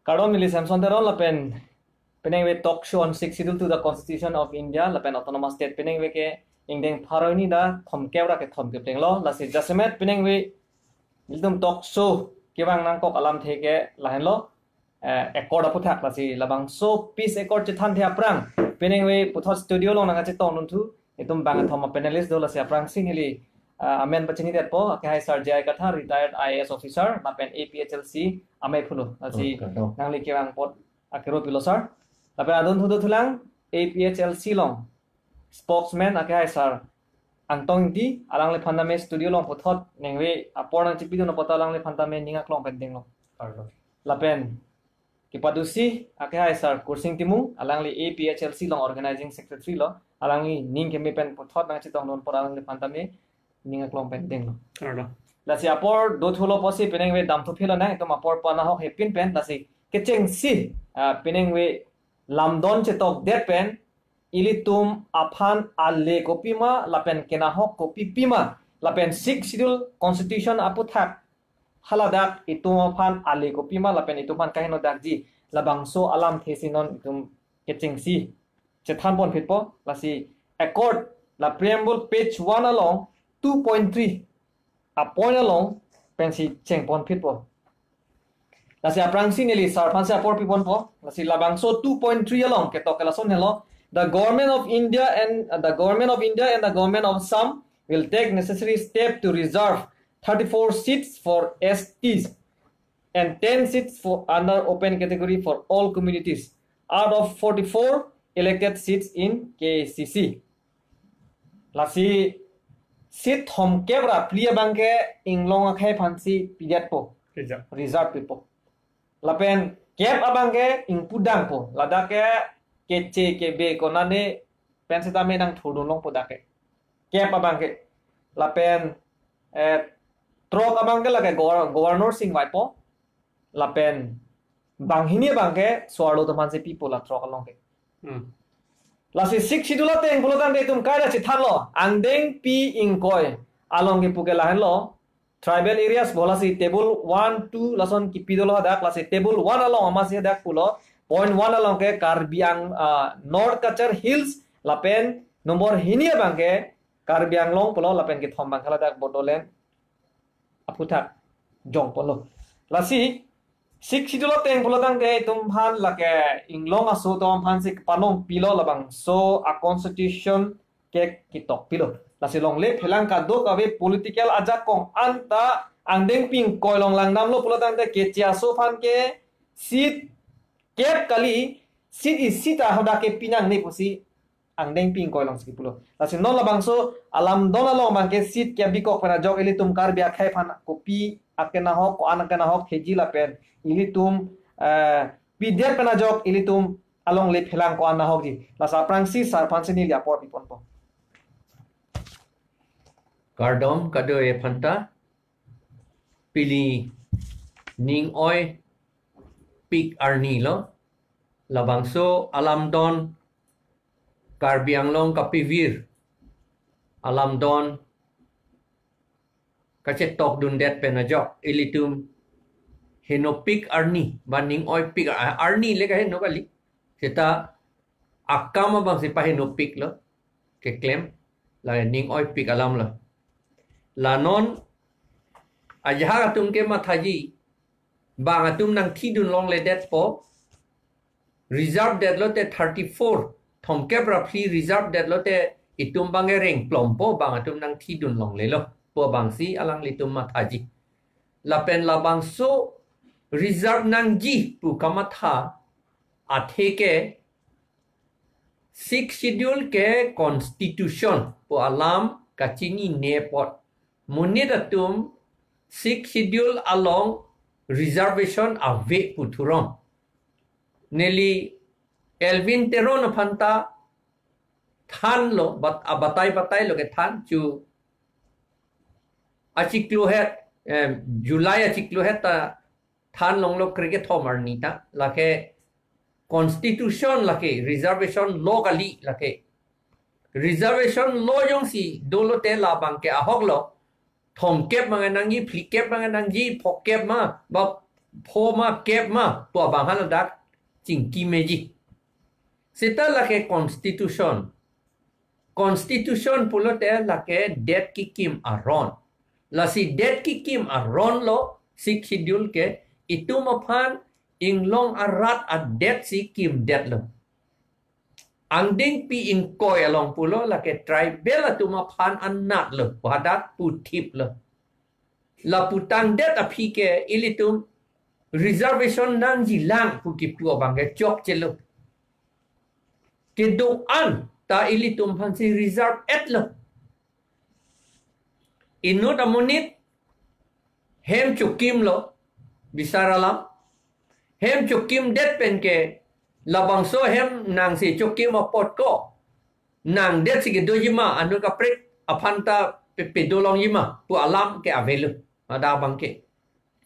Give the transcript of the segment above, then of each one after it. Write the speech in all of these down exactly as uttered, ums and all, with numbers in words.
Kardom, neli Samson Teron lapen penang ave Talk Show on Sixth Schedule to the Constitution of India lapen Autonomous State penang ave ke ingdeng pharo hini da thomkep ra kethom kepdeng lo. Lasi jasemet penang ave ilitum talk show kevang nangkok alamthe ke lahenlo, eh, accord aputhak. Lasi labangso peace accord chethanthe aphrang penang ave puthot studio along nangkachetongdun thu itum bang kethom a-panelist do. Lasi aphrangsi neli, ah, amen pachinidetpo, akehai Sar J I Kathar, retired I A S officer lapen A P H L C amei pulo. Lasi, oh, kardom, nangli kevang apot akero pilo sir. Lapen adon thu dothulang A P H L C along spokesman akehai Sar Angtong Ingti, alangliphan tame studio along puthot ningve apor nangchipidun apot alangliphan tame ning aklong pen denglo. Kardom. Lapen kepadusi akehai Sar Kursing Timung, alangli A P H L C along organizing secretary lo, alangli ning keme pen puthot nangchetongdun apot alangliphan tame ning aklong pen denglo. Kardom. Lasi apor dothulo pusi penang ave damthu philo nang, itum apor pu anahok hepin pen, lasi kechengsi, ah, penang ave lamdon chetokdet pen, ilitum aphan ale kopima lapen kenahok kopi pima lapen Sixth Schedule Constitution aputhak haladak itum aphan ale kopima lapen itum aphan kaheno dakji, labangso alamthe si non itum kechengsi chethan ponphitpo. Lasi accord la preamble page one along two point three a-point along pensi chengponphitpo. Lasi aphrangsi neli sir aphansi apor piponpo. Lasi labangso two point three along ketok ke lason helo: The government of India and, uh, the government of India and the government of Assam will take necessary step to reserve thirty-four seats for S Ts and ten seats for under open category for all communities out of forty-four elected seats in K A C C. Lasi seat thomkep ra phli abang ke inglong akhei aphansi pidetpo. Reserve. Reserve pipo. Lapen kep abang ke ingpu dangpo. Ladak ke keche kebe konane pen sitame nangthurdun longpo dak ke. Kep abang ke. Lapen, eh, throk abang ke lake gover-, governor si ingvaipo. Lapen banghini abang ke so-arlo atum aphansi pipo la throk along ke. Hmm. Lasi Sixth Schedule ateng pulotangte itum kaida chethanlo, angdengpi ingkoi along kepu ke lahenlo. Tribal areas pu lasi table one, two lason kipi dolo hadak. Lasi table one along amatsi hadak pulo, point one along ke Karbi Ang-, ah, North Cachar Hills lapen number hini abang ke Karbi Anglong pulo lapen kethom abang ke ladak Bodoland aputhak jongponlo. Lasi Sixth Schedule ateng pulotangte itum aphan lake inglong aso atum aphansi kepanong pilo, labangso a-constitution ke ketok pilo. Lasi longle phelang kadokave political ajakong anta angdengpi ingkoi along langdamlo pulotangte keche aso aphan ke seat kep kali, seat isi ta hadak ke pinangne pusi angdengpi ingkoi alongsi pulo. Lasi non labangso alamdon along abang ke seat kep bikok pen ajok ilitum Karbi akhei aphan kopi akenahok, ko-an akenahok theji lapen ilitum, eh, pidet pen ajok ilitum alongle phelang ko-an nahokji. Lasi aphrangsi sir aphansi neli apor piponpo. Kardom kadokave aphanta. Pini ning oipik arni lo. Labangso alamdon Karbi Anglong kapivir alamdon kachetokdundet pen ajok ilitum henopik arni, ba ning oipik a-, arni le kaheno kali. Seta akam abangsi pahenopiklo, keklem, la ning oipik alam lo. La non ajahak atum ke mathaji, bang atum nangthidun longledetpo, reserve detlote thirty-four, thomkep ra phli reserve detlote itum abang ereng plompo, bang atum nangthidun longlelo pu abangsi alanglitum mathaji. Lapen labangso reserve nangji pu kamatha athe ke Sixth Schedule ke constitution pu alam kachinine apot, monit atum Sixth Schedule along reservation ave pu thurong. Neli Elwin Teron aphanta thanlo, bat-, abatai batai lo kethan chu achiklo het, em, July achiklo het ta than longlo krekethom arni ta, lake constitution lake, reservation law kali lake. Reservation law jongsi dolote labang ke ahok lo, thomkep ma nangji, phlikep ma nangji, phokep ma, ba pho ma kep ma pu abang haladak chingki meji. Seta lake constitution. Constitution pulote lake det kekim aron. Lasi det kekim aron lo Sixth Schedule ke itum aphan inglong arat adet si kimdetlo. Angdengpi ingkoi along pulo lake tribal atum aphan anatlo, hadak puthiplo. Lapu tangdet aphi ke ilitum reservation nangjilang pu kipu abang ke chokchelo. Kedo-an ta ilitum aphansi reserve etlo. Inut amonit hem chokimlo, bisar alam. Hem chokimdet pen ke labangso hem nangsi chokim apot ko nangdet si kedoji ma, anut kaprek aphan ta pe-, pedolongji ma pu alam ke avelo. Hadak abang ke.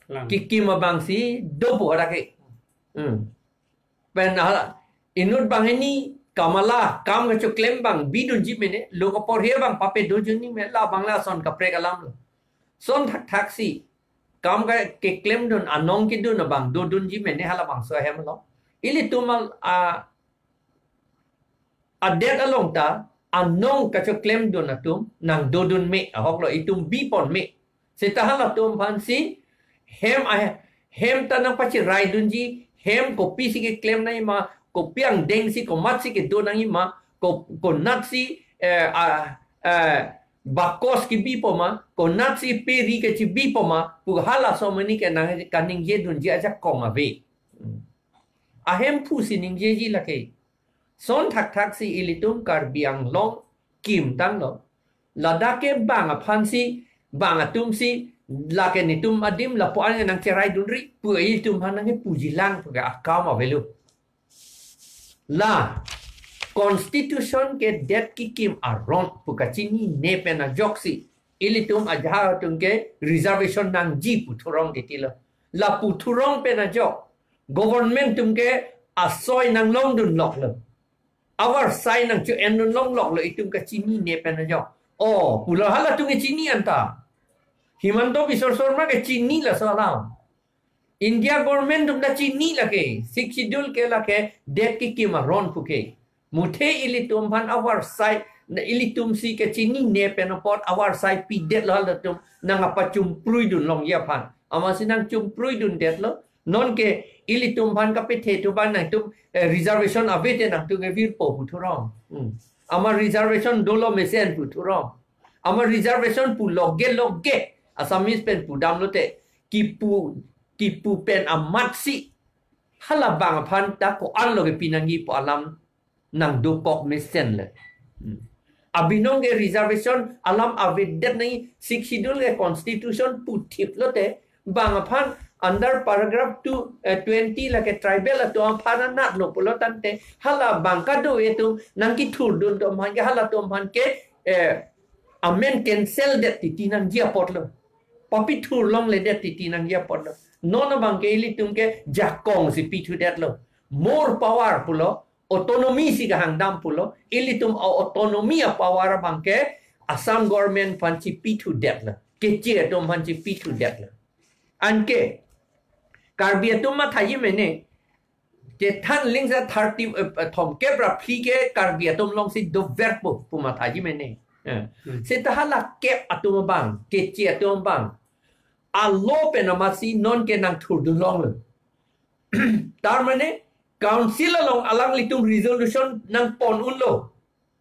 Lang. Kekim abangsi do pu hadak ke. Hmm. Pen hala inut banghini kamala kam kechoklem abang bidunji mene, lo kaporhe abang papedojunji me, labang lason kaprek alam lo. Son thakthak si kam ke keklemdun, anong kedun abang dodunji mene halabangso ahem lo. Ilitum al-, a, adet along ta anong kachoklemdun atum nangdodun me, ahok lo itum bipon me. Seta halatum aphansi hem a-, hem ta nangpachiraidunji, hem kopisi keklem nangji ma, kopi angdeng si komatsi kedo nangji ma, ko-, konatsi, eh, a, eh, bakos kebipo ma, konatsi peri kechibipo ma pu halaso amonit ke nang kaningjedunji ajakong ave. Hmm. Ahemphu si ningjeji lake. Son thakthak si ilitum Karbi Anglong kimtanglo. Ladak ke bang aphansi, bang atumsi, lake netum adim lapu-an nangcheraidunri pu ilitum aphan nangkepujilang pu ke akam avelo. La constitution ke det kekim aron pu kachinine pen ajoksi ilitum ajahak atum ke reservation nangji pu thurong titilo. Lapu thurong pen ajok government atum ke asoi nanglongdunloklo. Avarsai nangcho-endunlongloklo itum kachinine pen ajok. Oh, pulo halatum kechini anta. Himanta Biswa Sarma kechini laso alam. India government atum ta chini lake, Sixth Schedule ke lake det kekim aron pu ke. Muthe ilitum aphan avarsai, na ilitumsi kechinine pen apot avarsai pidetlo halatum nangpachumprui dunlongji aphan. Amatsi nangchumprui dundetlo. Non ke ilitum aphan kapethe atum abang nangtum, eh, reservation ave te nangtum kevirpo pu thurong. Hmm. Amat reservation dolo mesen pu thurong. Amat reservation pu loge loge Assamese pen pudamlote kipu, kipu pen amatsi halabang aphan ta ko-an lo kepi nangji pu alam nangdokok mesenlo. Hmm. Abinong ke reservation alam avedet nangji, Sixth Schedule ke constitution puthiplote bang aphan under paragraph two, eh, twenty lake tribal atum aphan anatlo pulo tangte halabang kado-an atum nangkethurdun atum aphan ke halatum aphan ke, eh, amen cancel det titi nangji apotlo. Papithur longledet titi nangji apotlo. Non abang ke ilitum ke jakong si pithudetlo. More power pulo, autonomy si kahangdam pulo, ilitum a-autonomy a-power abang ke Assam government aphansi pithudetlo. Keche atum aphansi pithudetlo. Anke Karbi atum mathaji mene, kethan lingsa thirty, eh, thomkep ra phli ke Karbi atum alongsi doverpo pu mathaji mene. Eh. Hmm. Seta hala kep atum abang, keche atum abang, alo pen amatsi non ke nangthurdunlonglo. Tar mane council along alanglitum resolution nangpon unlo.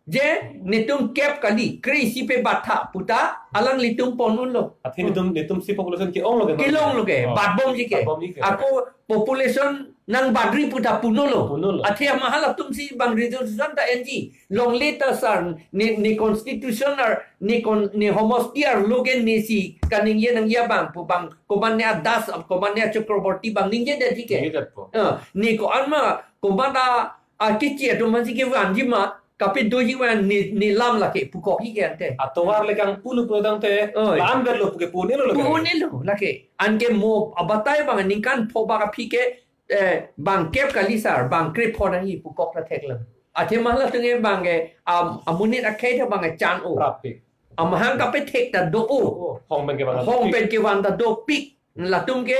Je netum kep kali, kre-isi pe battha puta alanglitum pon unlo. Athe netum, netumsi population ke-onglo ke, kelonglo ke, oh, batbomji ke. Batbomji ke. Ako population nangbatri puta punolo. Punolo. Athe ama halatumsi bang resolution ta enji. Longle ta sar, ne, ne constitution ar, ne kon-, ne homosti arlo ke nesi kaningje nangji abang pu bang, komat ne adas, komat ne achakraborty bang ningjedetji ke. Ningjedetpo. Eh, ne ko-an ma, komat a, akeche atum aphansi kevanji ma, kapedoji ma ne, ne lam lake pukokji ke ante. Atovar le kangpulo putangte, oi, la-an verlo puke pu-unelo lake. Pu-unelo lake. Anke mo abatai bang ningkan pho bak aphi ke, eh, bang kep kali sar, bang krepho nangji pukok ta theklo. Athe ma halatum ke bang ke, am, amonit akhei ta bang ke chan-o. Prapik. Amahang kapethek ta do-o. Oh, hong pen kevan ta dopik. Hong pen kevan ta dopik. Latum ke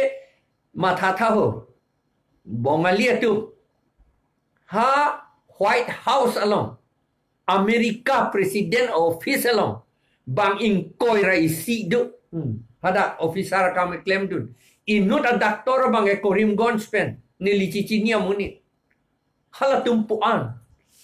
Matha tha ho. Bongali atum. Ha White House along, America President Office along, bang ingkoi ra isi do. Hmm. Hadak officer akam klemdun. Inut a doctor bang ke Karimganj pen, neli chechini amonit. Halatum pu-an,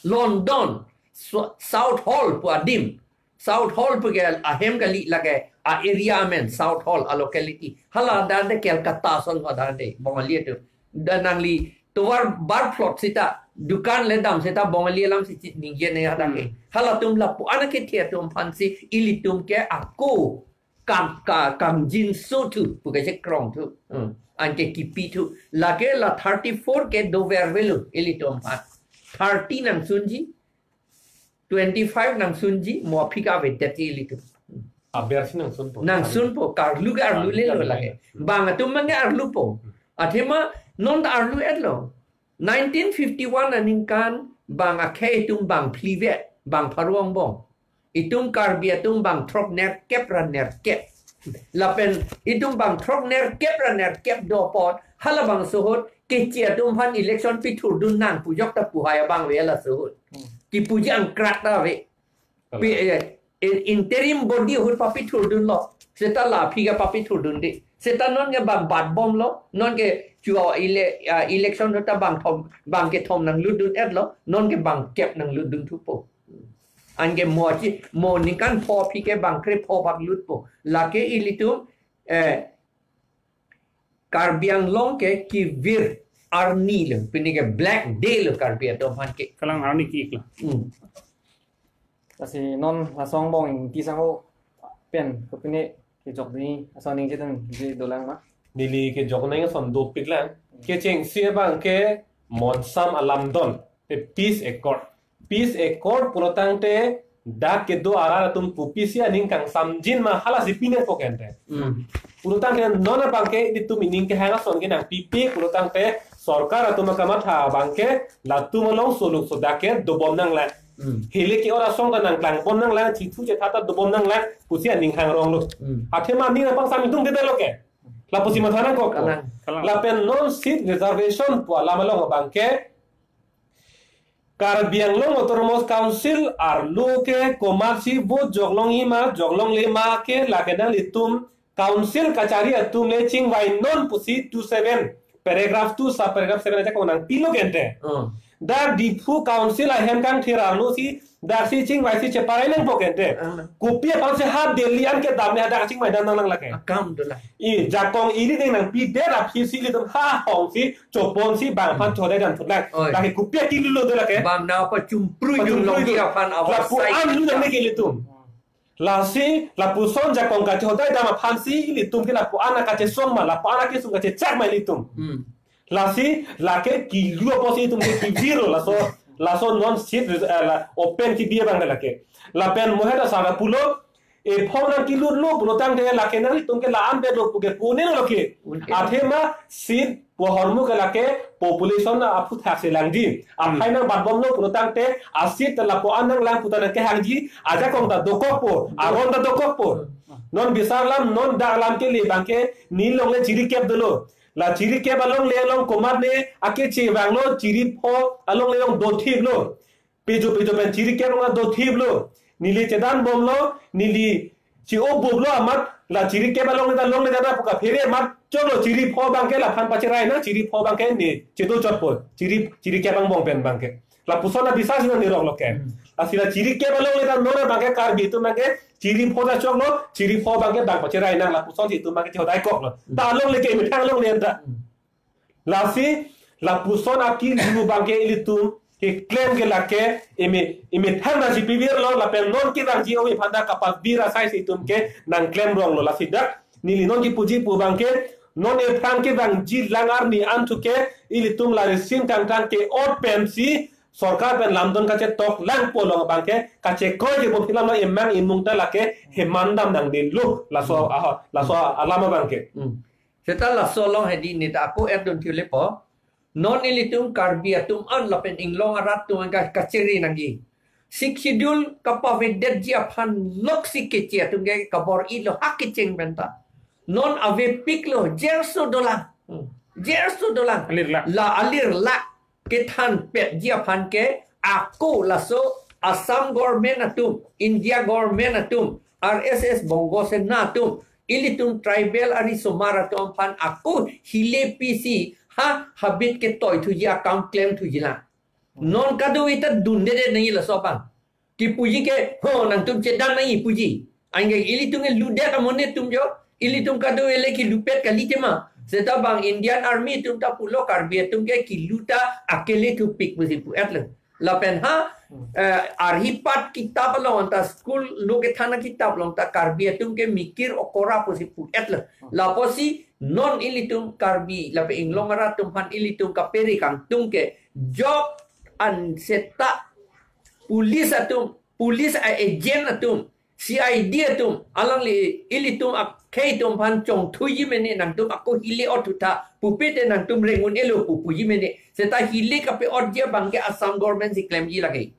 London, Sou-, Southall pu adim. Southall pu ke ahem kali, lake a area amen, Southall a locality. Hala adang de Calcutta ason ho adang de, Bongali atum. Da nangli tovar bar plot seta, dukan le dam seta, Bongali alam si chi-, ningje ne hadak ke. Hmm. Halatum lapu-an akethe atum aphansi ilitum ke ako kam, ka, kamjinso thu, pu ke chekrong thu. Hmm. Anke kipi thu. Lake la thirty-four ke dover avelo ilitum aphan. Thirty nangsunji, twenty-five nangsunji, mo aphi ke avedet ilitum. Aber si nangsunpo. Nangsunpo, karlu ke arlu lelo lake. Bang atum abang ke arlupo. Athema non ta arlu-etlo. Nineteen fifty-one aningkan bang akhei atum bang phli vet, bang pharo angbong. Itum Karbi atum bang throk nerkep ra nerkep. Lapen itum bang throk nerkep ra nerkep do apot, halabangso ahut Keche atum aphan election pithurdun nang pu jok ta pu hai abang ave laso ahut. Hmm. Kipuji angkrak ta ave. Kalang. Pi, eh, in-, interim body ahut papithurdunlo. Seta la aphi ke papithurdunde. Seta non ke bang batbomlo. Non ke chua ele-, ah, election ahut ta bang thom, bang kethom nanglutdun-etlo. Non ke bang kep nanglutdun thupo. Anke mo chi, mo ningkan pho aphi ke bang krepho bak lutpo. Lake ilitum, eh, Karbi Anglong ke kevir arni lo, pini ke black day lo Karbi atum aphan ke. Kalang arni ki-ik lo. Hmm. Lasi non laso angbong ingti sangho pen, kopine kejok ni ason ningje tang je dolang ma? Neli kejok nang ason dopik lang. Kechengsi abang ke Monsam alamdon, te peace accord. Peace accord pulotangte dak kedo arat atum kopisi aning kangsamjin ma, halasi pinangpo kente. Hmm. Pulotangte non abang ke ilitum ining kehang ason ke nangpipe, pulotangte sorkar atum akamatha abang ke latum along soluk sodak ke dobom nanglang. Hmm. Hile ke-ot asong ta nangklangbom nanglang, chithu chetha ta dobom nanglang, pusi aning hangrong lo. Hmm. Athema aning nangpangsam itum te lo ke. Lapusi matha nangkok. Kalang. Kalang. Lapen non seat reservation pu alam along abang ke Karbi Anglong Autonomous Council arlo ke komatsi vote joklongji ma, joklongle ma ke lake nanglitum council kachari atum le chingvainon pusi two seven, paragraph two, sub paragraph seven ajakong nangpilo kente. Hmm. Dak Diphu Council ahem kangthir arlosi daksi chingvaisi cheparai nangpo kente. Hmm. Kopi aphansi ha Delhi an kedam le hadak chingvai dam nang lake. Akam dolang. I jakong ili ding nangpidet aphisi ilitum ha hongsi choponsi bang aphan Hmm. chodai dam thutlang. Oi. Lake kopi akilu lo de lake. Bang nau pachumprui Pachumprui jung longji tu. Aphan awar Lapu sai an lu kita. Nang ke ilitum. Lasi lapuson jakong kachehodai dam aphansi ilitum ke lapu-an kachesong ma, lapu-an kesung kachechak ma ilitum. Hmm. Lasi lake kilu apotsi itum ke kevir lo, laso, laso non seat res-, eh, la open kibi abang ke lake. Lapen mohet asar pulo, e form nangkelutlo pulotangte lake nanglitum ke la-an det lo pu ke pu-un-e lo ke. Un-e. Athema seat pu ahormu ke lake population aphuthak si langji. Hmm. Aphai nangbatbomlo pulotangte a seat ta lapu-an nanglang pu ta nangkehangji, ajakong ta dokokpo, aron ta dokokpo. Hmm. Non bisar alam, non dak alam kele abang ke neli longle chirikep dolo. La chirikep alongle along komatne akeche vanglo, chiripho alongle along dothiplo. Pejo pejo pen chirikep along dothiplo. Neli chedanbomlo, neli chi-o-buplo amat, la chirikep alongle ta longle ta pu kaphere amat, choklo chiripho abang ke laphan pacherai nang, chiripho abang ke ne chedo chotpo, chiri, chirikep angbong pen abang ke. Lapuson abisar si nirok lo ke. Hmm. Lasi la chirikep alongle ta non abang ke Karbi atum abang ke chiripho ta choklo, chiripho abang ke bang pacherai nang, lapusonsi itum abang ke chehodai koklo. Hmm. Ta alongle ke methang alongle ta. Hmm. Lasi, lapuson akilu abang ke ilitum keklem ke lake, imi, imi than nangji pibir lo, lapen non kevangji ong iphan ta kapabir asaisi itum ke nangklem rong lo. Lasi dak, neli non kipuji pu abang ke, non ephrang kevangji lang arni an thu ke, ilitum la risim kangtang ke-ot pensi, sorkar pen lamdon kachetok lang pu along abang ke, kachekoi ke bo philam lo emang imung ta lake, heman dam nangdelo, laso, Hmm. aha, laso alam abang ke. Hmm. Seta laso along hedi neta ako etdun thile po. Non ilitum Karbi atum an lapen inglong arat atum an ka-, kachiri nangji. Sixth Schedule kapavedetji aphan loksi Keche atum ke kabor-ilo ha kecheng pen ta. Non avepiklo, jerso dolang. Hmm. Jer so dolang. Alirlak. La alirlak kethan petji aphan ke ako laso Assam government atum, India government atum, R S S Bongo Sena atum, ilitum tribal arisomar atum aphan ako hile pisi ha habit ketoithuji akam klemthuji lang. Non kadokave ta dundedet nangji laso abang. Kipuji ke, ho, nangtum chedan nangji puji. Anke ilitum ke ludet amonit atum jo. Ilitum kadokave le kilupet kali tema. Seta bang Indian Army atum ta pulo Karbi atum ke kilu ta akele thupik pusi pu-et lo. Lapen ha, eh, arhi pat kitab along ta school lo kethan akitap along ta Karbi atum ke mikir okora pusi pu-et lo. Lapusi non ilitum Karbi, lapen inglong arat atum aphan ilitum kapere kangtung ke job an seta police atum, police a-agent atum, C I D atum, alangli ilitum akhei atum aphan chongthuji mene nangtum ako hile othu tha, pupe te nangtum rengun-elo pu puji mene. Seta hile kape-otji abang ke Assam government si klemji lake.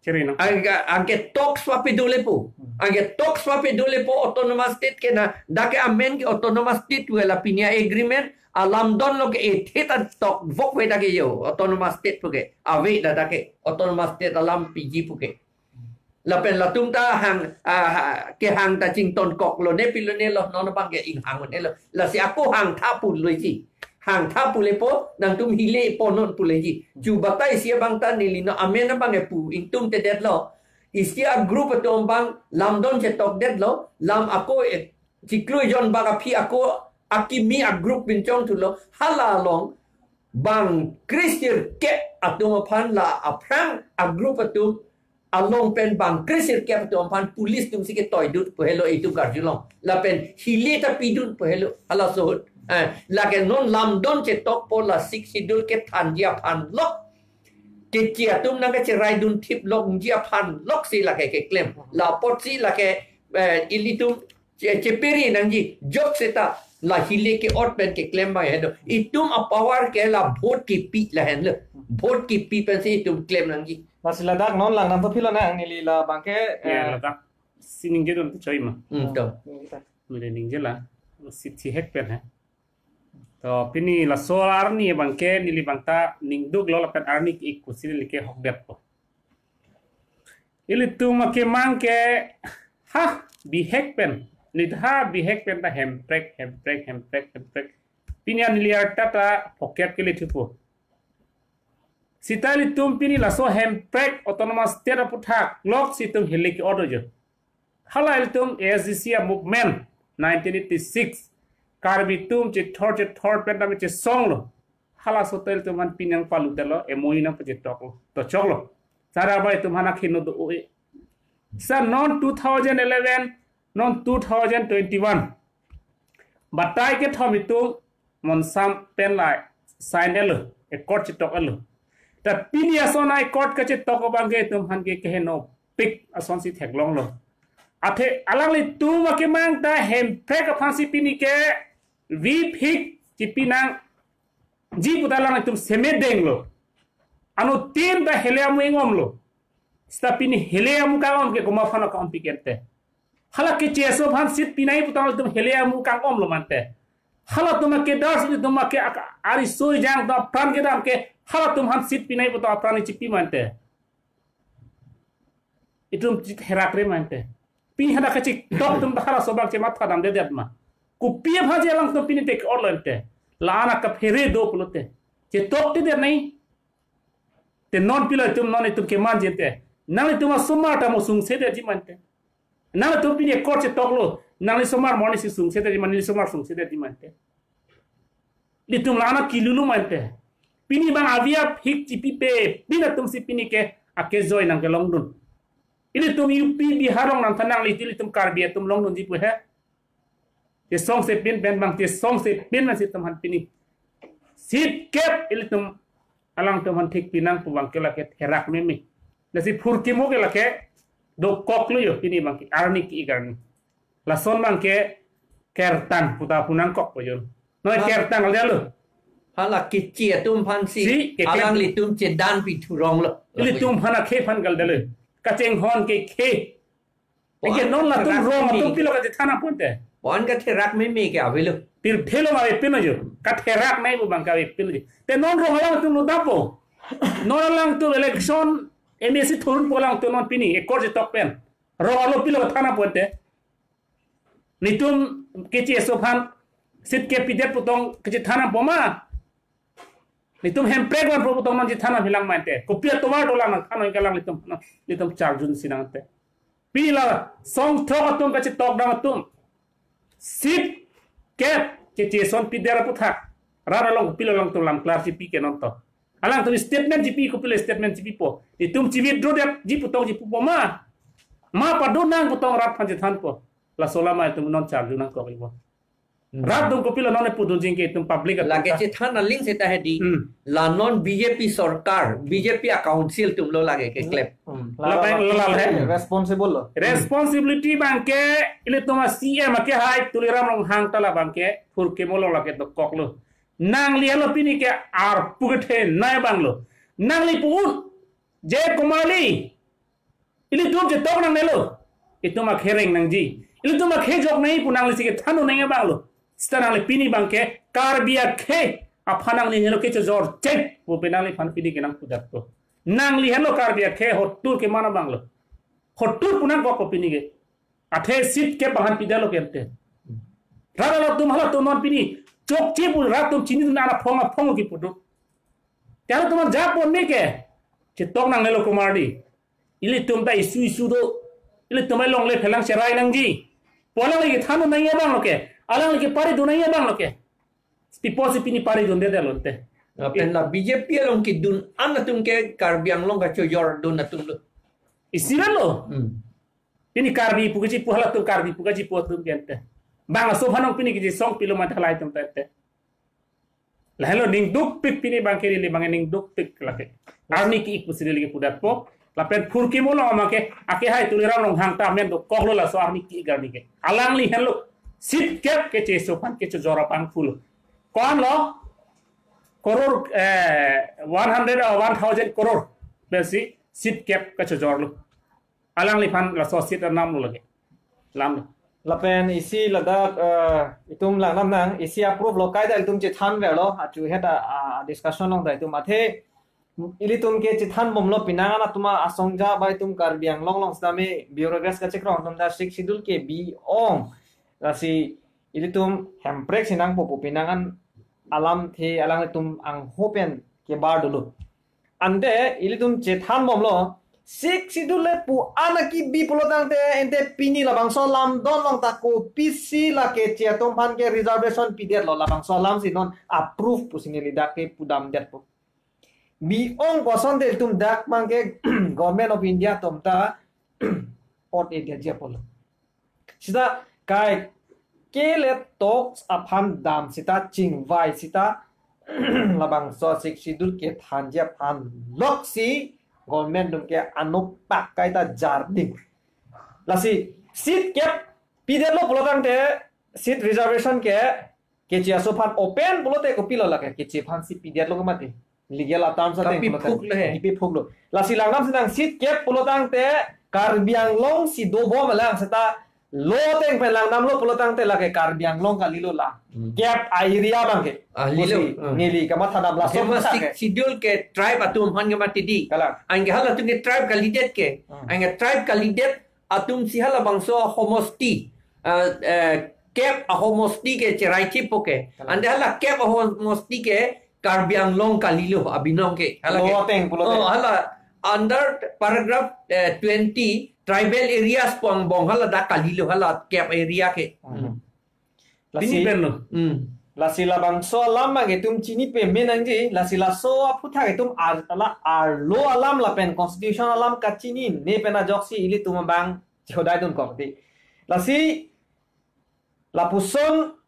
Chiri no. Anke, anke talks pape dolepo. Anke talks pape dolepo autonomous state ke na, dak ke amen ke autonomous state pu ke la pini a-agreement, alam don lo ke ethe ta tok vok ve dak ke jo, autonomous state pu ke. Ave da dak ke, autonomous state alam piji pu ke. Lapen latum ta hang, ah, ha, kehang ta chington kok lone pilone lo, non abang ke inghang-un-elo. Lasi ako hangtha puloiji. Hangtha pulepo, nangtum hile ponnon puloiji. Chu batai isi abang ta neli non amen abang epu ingtumtedetlo. Isi a-group atum abang lamdon chetokdetlo. Lam ako, eh, chiklo jon bak aphi ako akimi a-group pinchongthulo. Hala along bang kre sirkep atum aphan la aphrang a-group atum along pen bang kre sirkep atum aphan police atum si ketoidun pu helo itum karjulong. Lapen hile ta pidun pu helo halaso ahut. Eh, lake non lamdon chetokpo la Sixth Schedule kethanji aphan lok, keche atum nangkacheraidun thip lokji aphan lok si lake keklem. La apotsi lake, eh, ilitum che-, chepere nangji, jok seta la hile ke-ot pen keklem abang he do. Itum a-power ke la vote kipi lahenlo. Vote kipi pensi itum klem nangji. Lasi ladak non lang nangthan pilo nang neli labang ke, Ya, eh, ladak si ningjedun tu choi ma. Hmm, to. Neli ningje la, si thihek pen he. To pini laso arni abang ke neli abang ta ningduklo lapen arni ke-ik pusi neli ke hokdetpo. Ilitum akemang ke ha bihek pen. Neli ha bihek pen ta hemprek, hemprek, hemprek, hemprek. Pini an neli arta ta pocket ke lethupo. Seta ilitum pini laso hemprek autonomous state aputhak lok si itum hile ke-ot jo. Hala ilitum A S D C a-movement nineteen eighty-six. Karbi atum chethor chethor pen tame chesonglo. Halaso ta ilitum aphan pini nangpalutelo, M O U nangpachetoklo. To choklo. Sara bai itum aphan akhino do-o-e. Sa non two thousand eleven, non two thousand twenty-one. Batai kethom itum monsam pen la sign-etlo, accord chetok-etlo. Ta pini ason a-accord kachetok abang ke itum aphan ke kehenopik asonsi theklonglo. Athe alanglitum akemang ta hemprek aphansi pini ke vip hik chipi nangji pu ta alanglitum semedenglo. Anuttin ta hile amu ingomlo. Seta pini hile amu kangom ke komat aphan kangom pikir te. Hala keche aso aphan seat pinai pu ta alanglitum hile amu kangomlo mante. Halatum ake das, itum ake ak-, ari soi jang ta apran kedam ke halatum aphan seat pinai pu ta apran chipi mante. Itum chit herak re mante. Pini hadak kachik tok atum ta halaso abang chematha damdedet ma. Kopi aphan je alangtum pini te ke-otlo ante. La-an akaphere do pulote. Chetoktedet nai. Te non pilo itum non itum kemanji ante. Nanglitum asomar ta mo sungsedetji mante. Nanglitum pini accord chetoklo. Nangli somar mo neli si sungsedetji man, neli somar sungsedetji mante. Ilitum la-an akilulu mante. Pini abang avi aphik chipipe, pini atum si pini ke akejoi nangkelongdun. Ilitum U P Bihar along nangthan nangli, ilitum Karbi atum longdunji pu he. Chesongse pin pen abang, chesongse pin abang si itum aphan pini. Seat kep ilitum alangtum aphan thik pinang pu abang ke lake therak meme. Lasi phurkimo ke lake dokoklo jo pini abang ke arni ke-ik arni. Lason abang ke kertang pu ta pu nangkokpo jo. Noi, ha, kertang le lo. Hala keche atum aphansi, si, keklem. Alanglitum chedan pithuronglo. Ilitum aphan akhei aphan kaldelo. Kachinghon ke khei. Eke non latum therak rong meme atum pilo kachethan apun te. Bon katherak meme ke avelo. Pirthe along avepin lo jo. Katherak nai pu abang ke avepin lo jo. Te non rong alangtum lo dapo. Non alangtum election M A C thurun po alangtum non pini ekor chetok pen. Rong arlo pilo than nangpo te. Nelitum keche-eson aphan seat kepidet pu tong kachethan nangpo ma. Nelitum hemprek vanpo pu tong non chethan nangphilang ma te. Kopi atovar dolang nangthan nang ke alanglitum, nelitum charjunsi nang te. Pini la song throk atum kachetok dam atum. Seat kep keche-eson pidet aputhak. Rat along kopilo alangtum lam klar chipi ke non to. Alangtum statement chipi, kopilo statement chipipo. Nelitum chi-withdraw detji pu tong chipupo ma. Ma pado nang pu tong rat aphan chethanpo. Laso alam itum non charju nangkok ipo. Hmm. Rat atum kopilo non pudunji ke itum public atum Lake ta. Chethan aling seta hedi. Hmm. La non B J P sorkar, B J P a council atum lo lake keklem. Hmm. La abang la la he. Responsible lo. Responsibility abang ke ilitum a C M akehai Tuliram Ronghang ta la abang ke phurkimo lo lake dokok lo. Nangli henlo pini ke arpu kethenei abang lo. Nangli pu-un. J Kumar Lee. Ilitum chetok nangnelo. Itum akhei reng nangji. Ilitum akhei jok nangji pu nanglisi kethan nangji abang lo. Seta nangli pini abang ke Karbi akhei aphan nangli henlo kechojor chek pu pen nangliphan pini ke nangpudak to. Nangli henlo Karbi akhei hotur keman abang lo. Hotur pu nangkokpo pini ke. Athe seat kep aphan pidet lo ke te. Rat alangtum halatum non pini chokche pu rat atum chinidun, ana phong aphong kipu do. Te halatum japo me ke. Chetok nangnelo Kumar Lee. Ilitum ta issue issue do. Ilitum alongle phelang cherai nangji. Pu alangli kethan nangji abang lo ke. Alangli keparidun nangji abang lo ke. Pipo si pini paridunde lo te. Lapen la B J P along kedun an atum ke Karbi Anglong kachojordun atum lo. Isi abang lo. Hmm. Pini Karbi pu kachipu halatum, Karbi pu kachipu atum ke te. Bang aso aphan nong pini kachesong pilo mate halai atum te. Lahenlo ning dukpik pini abang ke, ili abang ning dukpik lake. Arni ki-ik pusi ili kepudakpo. Lapen phurkimo lo abang ke, akehai Tuliram Ronghang ta amen dokok lo laso arni ki-ik arni ke. Alangli henlo seat kep keche-eson aphan kechojor aphan phul. Ko-an lo? Koror, eh, one hundred or one thousand koror. Pensi seat kep kechojor lo. Alangliphan laso seat anam lo lake. Lam lo. Lapen isi ladak, eh, itum langdam nang, isi approve lo kaita itum chethan verlo, achu het a, a, discussion along ta itum athe, ilitum ke chethanbomlo penang an atum asong ja ba itum Karbi Anglong along sitame bureaucrats kachekrong atum ta Sixth Schedule ke bi-ong. Lasi ilitum hemprek si nangpo pu penang an alamthe alanglitum angho pen kebar dolo. Ante ilitum chethanbomlo, Sixth Schedule le pu-an akibi pulo tangte, ante pini labangso lamdon along ta kopisi lake che atum aphan ke reservation pidetlo, labangso alam si non approve pusi neli dak kepudamdetpo. Bi-ong koson te ilitum dak abang ke Government of India atum ta ot area ji apotlo. Sita kaike le talks aphan dam sita chingvai sita labangso Sixth Schedule kethanji aphan loksi government atum ke anopak kaita jarding. Lasi seat kep pidetlo pulo tangte seat reservation ke keche aso aphan open pulote kopilo lake keche aphan si pidetlo ke mati. Legal a terms ateng pulo tang. Kapiphuklo he. Kipiphuklo. Lasi langdam si nang seat kep pulo tangte Karbi Anglong si dobom lang seta law ateng pen langdamlo pulo tangte lake Karbi Anglong kalilo la. Hmm. Kep a area abang ke. Ah, lilo. Pusi, hmm, neli kamathadam laso. Tema puthak Sixth ke. Schedule ke tribe atum aphan ke mati di. Kalang. Anke halatum ke tribe kalidet ke. Hmm. Anke tribe kalidet atum si halabangso homosti, ah, eh, kep ahomosti ke cherai thipo ke. Kalang. Ante hala kep ahomosti ke Karbi Anglong kalilo abinong ke. Hala ke. Law ateng pulote. Oh, hala under paragraph, eh, twenty tribal areas pu angbong hala dak kalilo hala kep area ke. Hmm. Lasi, pini pen lo. Hmm. Lasi labangso alam abang itum chini pame nangji, lasi laso aphuthak itum ar-, ala arlo alam lapen constitution alam kachinine pen ajoksi ilitum abang chihodai dunkok di. Lasi lapuson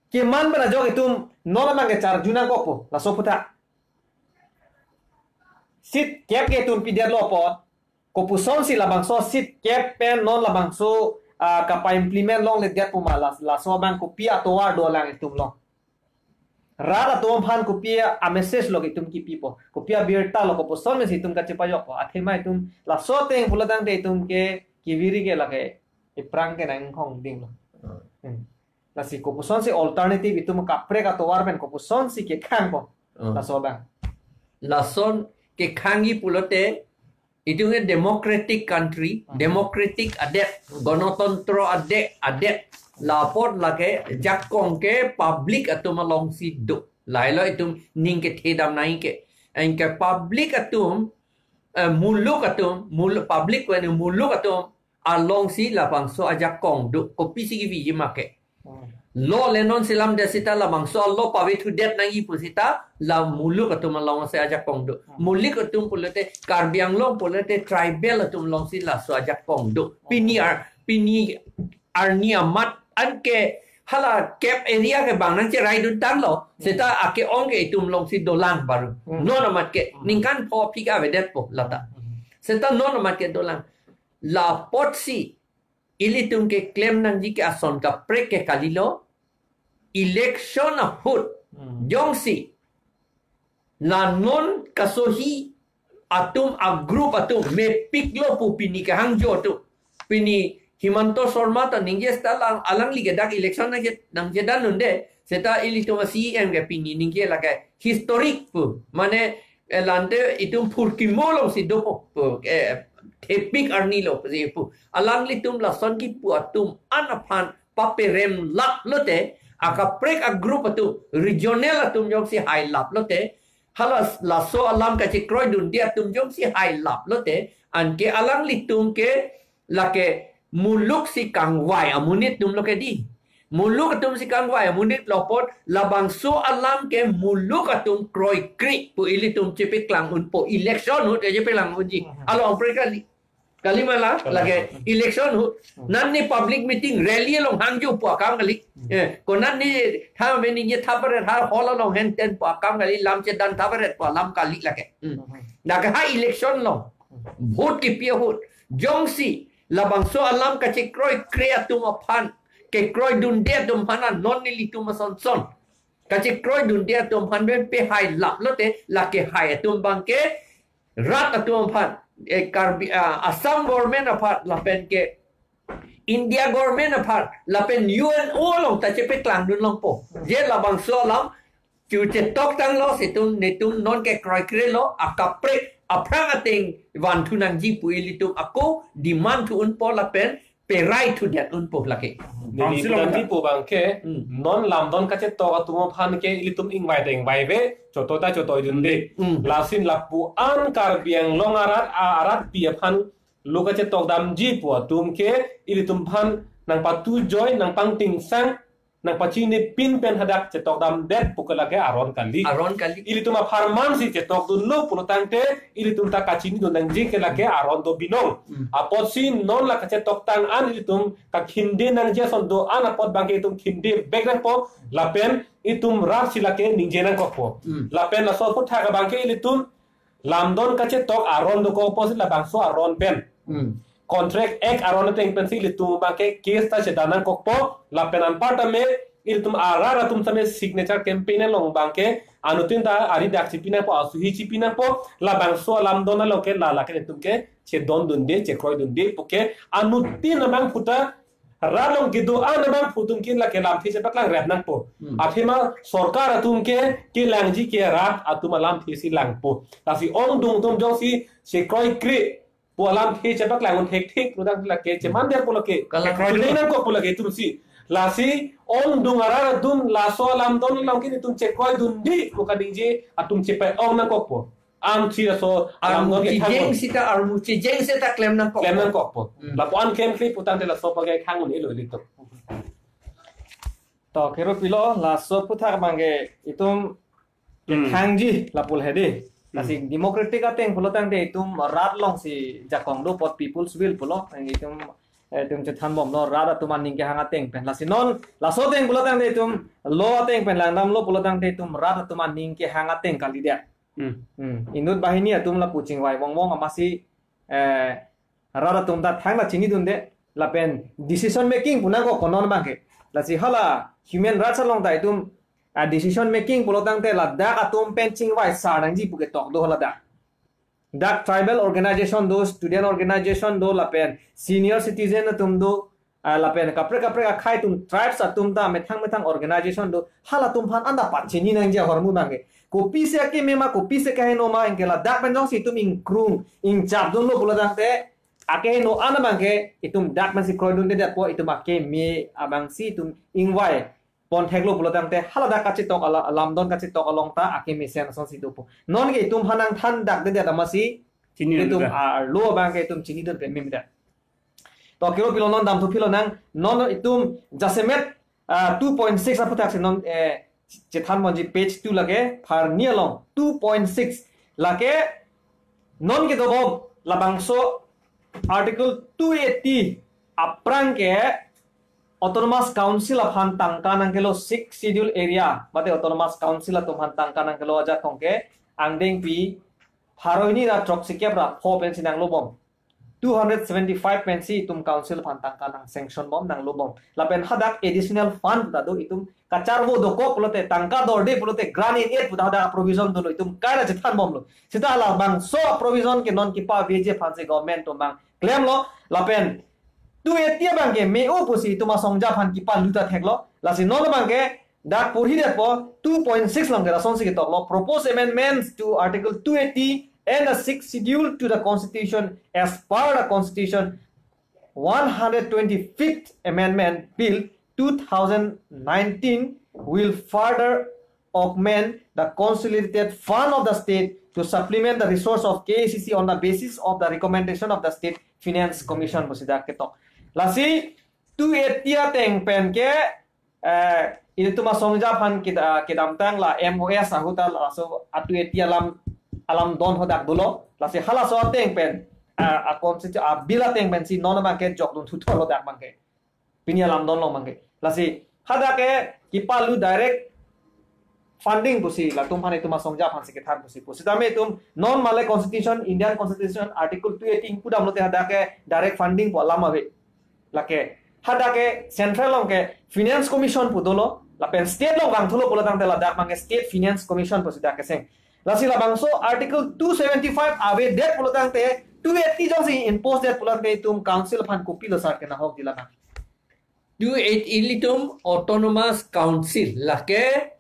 keman pen ajok itum non abang ke charju nangkokpo, laso aphuthak. Seat kep ke itum pidetlo apot, kopuson si labangso seat kep pen non labangso, ah, kapa-implement longledet pu ma las-, laso abang kopi atovar do alanglitum along. Rat atum aphan kopi a-message lo itum kipipo. Kopi abirta lo kopuson si itum kachepajokpo. Athema itum laso ateng pulo tangte itum ke keviri ke lake iphrang ke nangkhong dinglo. Hmm. Lasi kopuson si alternative itum kaprek atovar pen kopuson si kekhang ko. Oh. Laso abang. Lason kekhangji pulote, itum ke democratic country, Hmm. democratic adet, gonotontro adet, adet. Lapot lake jakong ke public atum alongsi do. Lahelo itum ning kethedam nangji ke. Anke public atum, eh, muluk atum, muluk public pen muluk atum alongsi labangso ajakong do. Kopisi keviji ma ke. Hmm. Law le non selamdet seta labangso a-law pavethudet nangji pu seta la muluk atum alongsi ajakong do. Hmm. Muluk atum pulote Karbi Anglong pulote tribal atum alongsi laso ajakong do. Hmm. Pini ar, pini arni amat anke hala kep area ke bang nangcheraidun tanglo. Hmm. Seta ake-ong ke itum alongsi dolang baru. Hmm. Non amat ke Hmm. ningkan pho aphi ke avedetpo lata. Hmm. Seta non amat ke dolang. Lapotsi ilitum keklem nangji ke ason kaprek ke kalilo, election ahut Hmm. jongsi la non kasohi atum a-group atum mepiklo pu pini kehangjo atum. Pini Himanta Sarma ta ningje seta lang alangli ke dak election nangje, nangjedan unde. Seta ilitum a-C E M ke pini ningje lake historic pu. Mane, eh, lante itum phurkimo alongsi dopo pu, eh, thepik arni lo si pu. Alanglitum lason kipu atum an aphan paperem lap lote, akaprek a-group atum, regional atum jongsi hai lap lote, hala laso alam kachekroidunde atum jongsi hai lap lote, anke alanglitum ke lake muluk si kangvai amonit atum lo ke di. Muluk atum si kangvai amonit lo apot labangso alam ke muluk atum kroikre pu ilitum chepeklang unpo, election ahut chepeklang unji. Mhm. Along pre kali. Kali ma la, Kali. lake election ahut. Mhm. Nangne public meeting rally along hangjo pu akam kali. Mhm. Eh, ko nangne tha meni ye tha pare tha hall along henten pu akam kali, lam chedan tha pare pu alam kali lake. Hmm. Mhm. Lake ha election along. Mhm. Vote kipi ahut. Jongsi labangso alam kachekroikre atum aphan, kekroidunde atum aphan, non nelitum asonson kachekroidunde atum aphan pen pehai lap lote, lake hai atum abang ke rat atum aphan, eh, Karbi, ah, Assam government aphan lapen ke India government aphan lapen U N O along ta chepeklangdun longpo. Je labangso alam chu chetok tanglo, situm netum non kekroikre lo, akaprek aphrang ateng vanthu nangji pu ilitum ako demand thu unpo lapen perai thudet unpo lake. Neli Council of pudamji pu abang ke, Hmm. non lamdon kachetok atum aphan ke ilitum ingvai ta ingvaive, chotoi ta chotoidunde. Hmm. Lasi lapu-an Karbi Anglong arat, a, aratpi aphan lo kachetok damji pu atum ke ilitum aphan nangpatujoi, nangpangtingsang, nangpachinipin pen hadak chetok damdet pu ke lake aron kali. Aron kali. Ilitum apharman si chetokdunlo pulo tangte ilitum ta kachinidun nangji ke lake aron do binong. Hmm. Apotsi non la kachetoktang an ilitum kakhinde nangji ason do-an apot abang ke itum khinde bek nangpo lapen itum rat si lake ningje nangkokpo. Hmm. Lapen laso aphuthak abang ke ilitum lamdon kachetok aron dokokpo si labangso aron pen. Hmm. Contract Act aron ateng pensi ilitum abang ke case ta chedan nangkokpo, lapen anparta me ilitum arat atum same signature campaign along abang ke anuttin ta ari dak chipi nangpo, asuhi chipi nangpo, labangso alamdon along ke la lake itum ke chedondunde, chekroidunde pu ke anuttin abangphu ta rat along kedo-an abangphu atum ke lake lamthe chepaklang rep nangpo. Hmm. Athema sorkar atum ke kelangji ke rat atum alamthe si langpo. Lasi ongdung atum jongsi chekroikre pu alamthe chepaklang un thekthek pu dang lake chemandet pu lake. Kalang chudeng nangkok pu lake itum si. Lasi ongdung arat atum laso alamdon along ke itum chekroidunde pu kaningje atum chepa-ong nangkokpo. Amchi laso alamdon armu ke chejeng thanglo. Sita, armu chejeng sita klem nangkok. Klem nangkokpo. Hmm. Lapu-an klemkle pu tangte laso abang ke khang un-elo ilitum. To, kero pilo, laso aphuthak abang ke itum Hmm. khangji lapu hedi. Hmm. Lasi democratic ateng pulo tangte itum rat alongsi jakong do apot People's Will pulo, itum, eh, itum chethanbomlo rat atum aning kehang ateng pen. Lasi non, laso ateng pulo tangte itum law ateng pen langdamlo pulo tangte itum rat atum aning kehang ateng kalidet. Hmm. Hmm. Inut banghini atum lapu chingvai vongvong amatsi, eh, rat atum ta thangta chinidunde, lapen decision making pu nangkok ko non abang ke. Lasi hala human rights along ta itum, ah, decision making pulo tangte ladak atum pen chingvai sar nangji pu ketok do haladak. Dak tribal organization do, student organization do, lapen senior citizen atum do, ah, lapen kaprek kaprek akhei atum, tribes atum ta methang methang organization do, halatum aphan anta pachini nangji ahormu abangke. Kopisi akeme ma, kopisi akeheno ma, anke ladak pen jongsi itum ingkrung ingjapdunlo pulo tangte, akeheno an abangke itum dak pensi kroidundedetpo, itum akeme abangsi itum ingvai pontheklo pulo tangte, haladak kachetok ala, lamdon kachetok along ta akemesen asonsi dopo. Nonke itum aphan nangthandakdedet amatsi, chini itum dun ta, arlo abangke itum chinidun pen mimida. To kiro pilo, non damthu pilo nang, non itum jasemet, ah, two point six aphuthaksi non, eh, chethan ponji, page two lake, pharni along two point six lake, nonke dobom labangso Article two eighty aphrang ke Autonomous Council aphan tangka nangkelo, Sixth Schedule area mate Autonomous Council atum aphan tangka nangkelo ajat tong ke angdengpi pharo hini ra throksikep ra pho pensi nanglobom. Two hundred seventy-five pensi itum council aphan tangka nang sanction bom, nanglobom. Lapen hadak additional fund ta do, itum kacharvo dokok pulote, tangka dorde pulote, grant in aid pu ta hadak provision dolo, itum kaira chethanbomlo. Seta labangso provision ke non kepaveji aphansi government atum abang klemlo. Lapen two eighty abangke me-o pusi itum asongja aphan kepalu ta theklo. Lasi non abangke dak porhidetpo, two point six along ke lasonsi ketoklo: Proposed amendments to Article two eighty and the Sixth Schedule to the Constitution as per the Constitution one hundred twenty-fifth Amendment Bill two thousand nineteen will further augment the consolidated fund of the state to supplement the resource of K A C C on the basis of the recommendation of the State Finance Commission pusi dak ketok. Lasi two eighty ateng pen ke, eh, ilitum asongja aphan keda-, kedamtang la M O S ahut ta laso two eighty alam, alamdon hadak dolo. Lasi halaso ateng pen, ah, a constitu-, a bill ateng pensi non abangke jokdun thuthor hadak abangke. Pini alamdon along abangke. Lasi hadak ke kepalu direct funding pusi latum aphan, itum asongja aphansi kethan pusi pu. Sitame itum non male Constitution, Indian Constitution Article two eighty pudamlote hadak ke direct funding pu alam ave. Lake hadak ke central along ke Finance Commission pu dolo, lapen state along vangthulo pulo tangte ladak abangke State Finance Commission pusi dak keseng. Lasi labangso Article two seventy-five avedet pulo tangte, two eighty jongsi impose det pulo tangte itum council aphan kopilo sar kenahokji labang? Two eighty ilitum Autonomous Council lake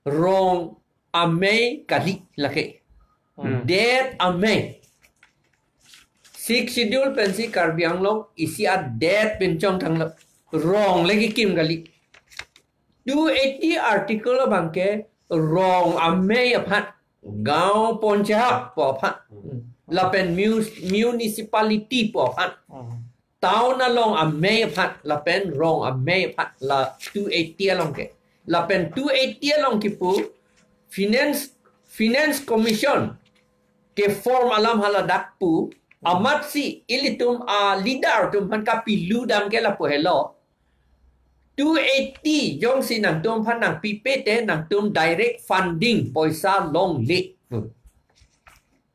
rong amei kali lake. Hmm. Det amei. Sixth Schedule pensi Karbi Anglong isi adet pinchong thanglo. Rong le kekim kali. Two eighty article abangke rong amei aphan, gaon panchayat pu aphan, lapen mus-, municipality pu aphan, town along amei aphan, lapen rong amei aphan, la two eighty along ke. Lapen two eighty along kipu Finance, Finance Commission ke form alam haladak pu, amatsi ilitum a leader atum aphan kapilu dam ke lapu helo. Two eighty jongsi nangtum aphan nangpipe te nangtum direct funding poisa longle.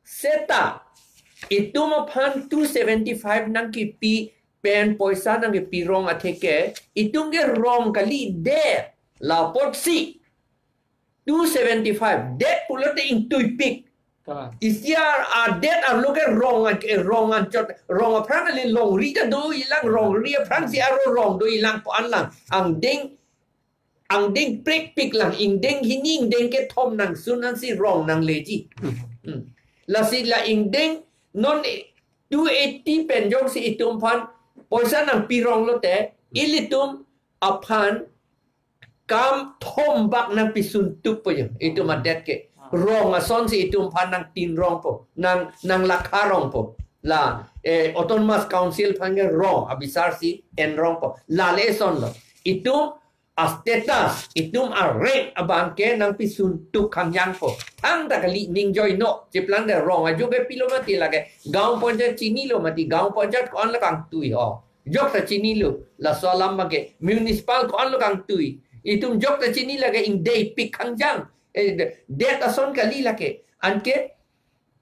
Seta itum aphan two seventy-five nangkipi pen poisa nangkipi rong atheke, itum ke rong kalidet. La apotsi two seventy-five det pulote ingtuipik. Kalang. Isi adet arlo ke rong an, eh, rong anchot, rong aphrang kali, longri ta dolang, rongri aphrangsi aro rong dolang pu an lang. Angdeng, angdeng prekpik lang, ingdeng hini ingdeng kethom nangsun ansi rong nangleji. Hmm. Lasi la ingdeng non, eh, two eighty pen jongsi itum aphan poisa nangpi ronglote, ilitum aphan kam thom bak nangpisun tukpo jo, itum adet ke. Rong asonsi itum aphan nangtin rongpo, nang, nanglakha rongpo. La, eh, Autonomous Council aphan ke rong abisarsi en rongpo. La le asonlo. Itum a status, itum a rank abangke nangpisun tuk khangjangpo. Thangta kali ning joino, chiplang de rong ajo ke pilo mati lake. Gaon panchayat chinilo mati, gaon panchayat ko-an le kangtui ho. Jokta chinilo, laso alam abangke municipal ko-an lo kangtui. Itum jokta chini lake ingdeng pik khangjang. Eh, de-, det ason kali lake. Anke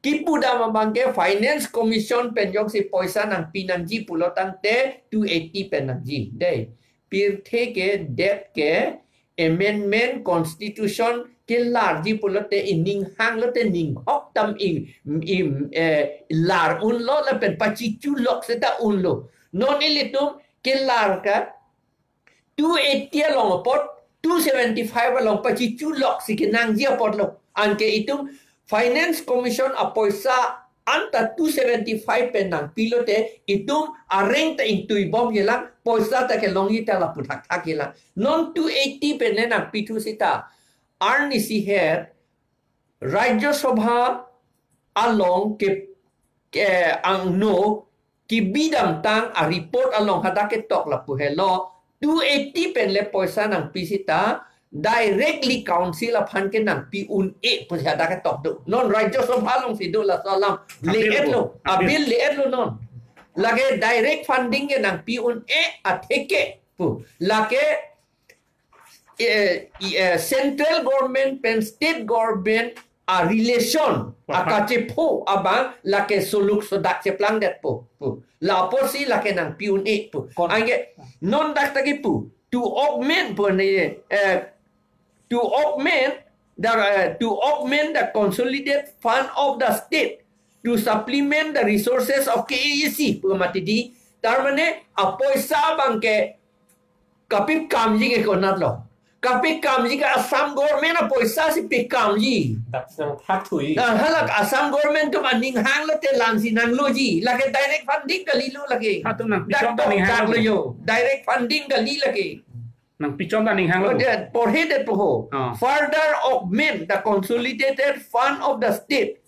kipu dam abangke Finance Commission pen jongsi poisa nangpi nangji pulo tangte two eighty pen nangji. Dei. Pirthe ke det ke amendment constitution kelarji pulote ining hanglote ning hok tam ing, ing, eh, lar unlo lapen pachichu lok seta unlo. Non ilitum kelar ka two eighty along apot two seventy-five along pachichu lok si kenangji apotlo. Anke itum Finance Commission apoisa anta two seventy-five pen nangpilote itum areng ta ingtuibom yelang, poisa ta kelongji ta lapu thakthak yelang. Non two eighty pen le nangpithu seta arnisi her Rajya Sabha along ke, ke angno kebidamtang a-report along hadak ketok lapu helo, two eighty pen le poisa nangpi seta directly council aphan ke nangpi un-e pu hadak ketok do. Non Rajya Sabha alongsi do laso alam. Appeal le-et lo, lo. Appeal. Appeal le-et lo non. Lake direct funding ke nangpi un-e atheke pu. Lake eh, i- eh, central government pen state government a-relation, aha, akachepho abang lake soluk sodak cheplangdetpo pu. Lapusi lake nangpi un-e pu. Kon- Anke non dak ta kipu, to augment pu ne, eh, to augment the, eh, to augment the consolidated fund of the state to supplement the resources of K A A C pu mati di. Tar mane apoisa abang ke kapikamji ke konatlo. Kapikamji ke Assam government apoisa si pikamji. Dak nangthakthu-i. Nah, halake Assam government atum aning hanglote lamsi nangloji. Lake direct funding kalilo lake. Hatum nangpichom ta dak aning hanglo. Dak lo yo. Direct funding kali lake. Nangpichom ta aning hanglo. Oh, dia, porhe det po ho. Oh. Further augment the consolidated fund of the state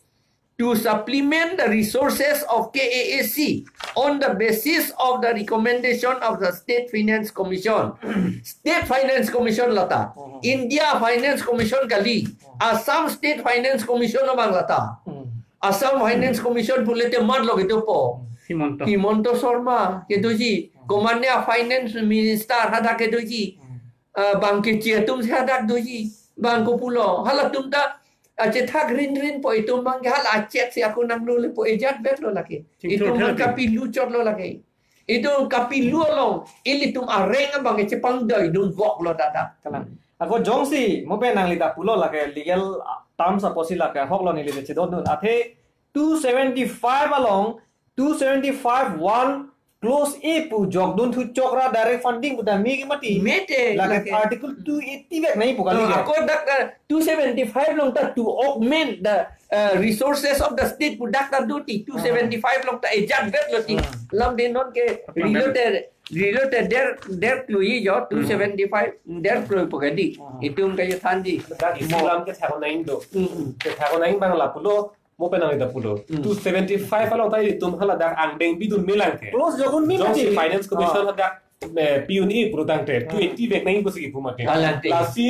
to supplement the resources of K A A C on the basis of the recommendation of the State Finance Commission. State Finance Commission lata. Mhm. India Finance Commission kali. Mhm. Assam State Finance Commission abang lata. Mhm. Assam Finance Commission pulote mat lo kedopo. Himanta. Himanta Sarma kedoji. Mhm. Komatne a-finance minister hadak kedoji. Mhm. Ah, bang kechi atum si hadak doji. Bang kopulo. Halatum ta achethak rinrin po itum abang ke hala achet si ako nanglo le po ejat bet lo lake. Chingthur itum abang thela kapilu chot lo lake. Itum kapilu along ilitum areng abang ke chepangdoi dun vok lo dada. Kalang. Ako jongsi mo pen nangli ta pulo lake legal, ah, terms apotsi lake ahok lo neli ta chedondun. Athe two seventy-five along, two seventy-five one clause A pu jokdun thu chokra direct funding pu ta me ke mati. Mete, lake lake. Article two eighty vek nangji pu kali. Oh, ke. Ako dak, uh, two seventy-five along ta to augment the, uh, resources of the state pu dak ta do ti, two seventy-five along ta ejat bet lo ti. Hmm. Lam de non ke. Tapi rilo memang te, rilo te der, der klui jo, hmm, two seventy-five der klui pu kadi. Hmm. Itum kayo thanji. Dak isi mo lam ke thakon nangji do. Hmm, hmm. Ke thakon nangji abang lapulo, mo pen nangli ta pulo. Hmm. Two seventy-five along ta itum hala dak angdeng bidun melang ke. Clause jokdun me jongsi mati. Finance Commission, ah, hadak, eh, pi un-e pulo tangte, hmm, two eighty vek nangji pusi kipu mati. Kalang te. Lasi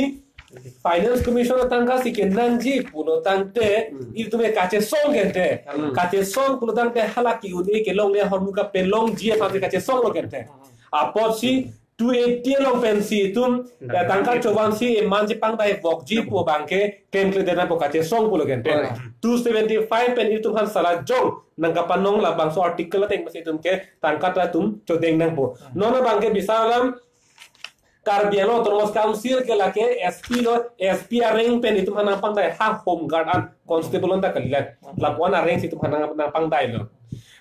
Finance Commission atangka si kenangji pulo tangte, hmm, itum ke kachesong ke te. Hmm. Kachesong pulo tangte hala ki un-e kelongle ahormu kapelongji aphan si kachesong lo ke te. Hmm. Apotsi two eighty along pensi itum, eh, tangka chovan si eman chepangdai vokji pu abang ke klemkle dena po kachesong pulo ke te. Oi. Two seventy-five pen itum aphan sala jong nangkapanong labangso article ateng pensi itum ke tangka ta itum chodeng nangpo. Hmm. Non abang ke bisar alam Karbi Anglong Autonomous Council ke lake S P lo, S P areng pen itum aphan nangpangdai ha Home Guard an constable an ta kalilang. Lapu-an areng si itum aphan nang, nangpangdai lo.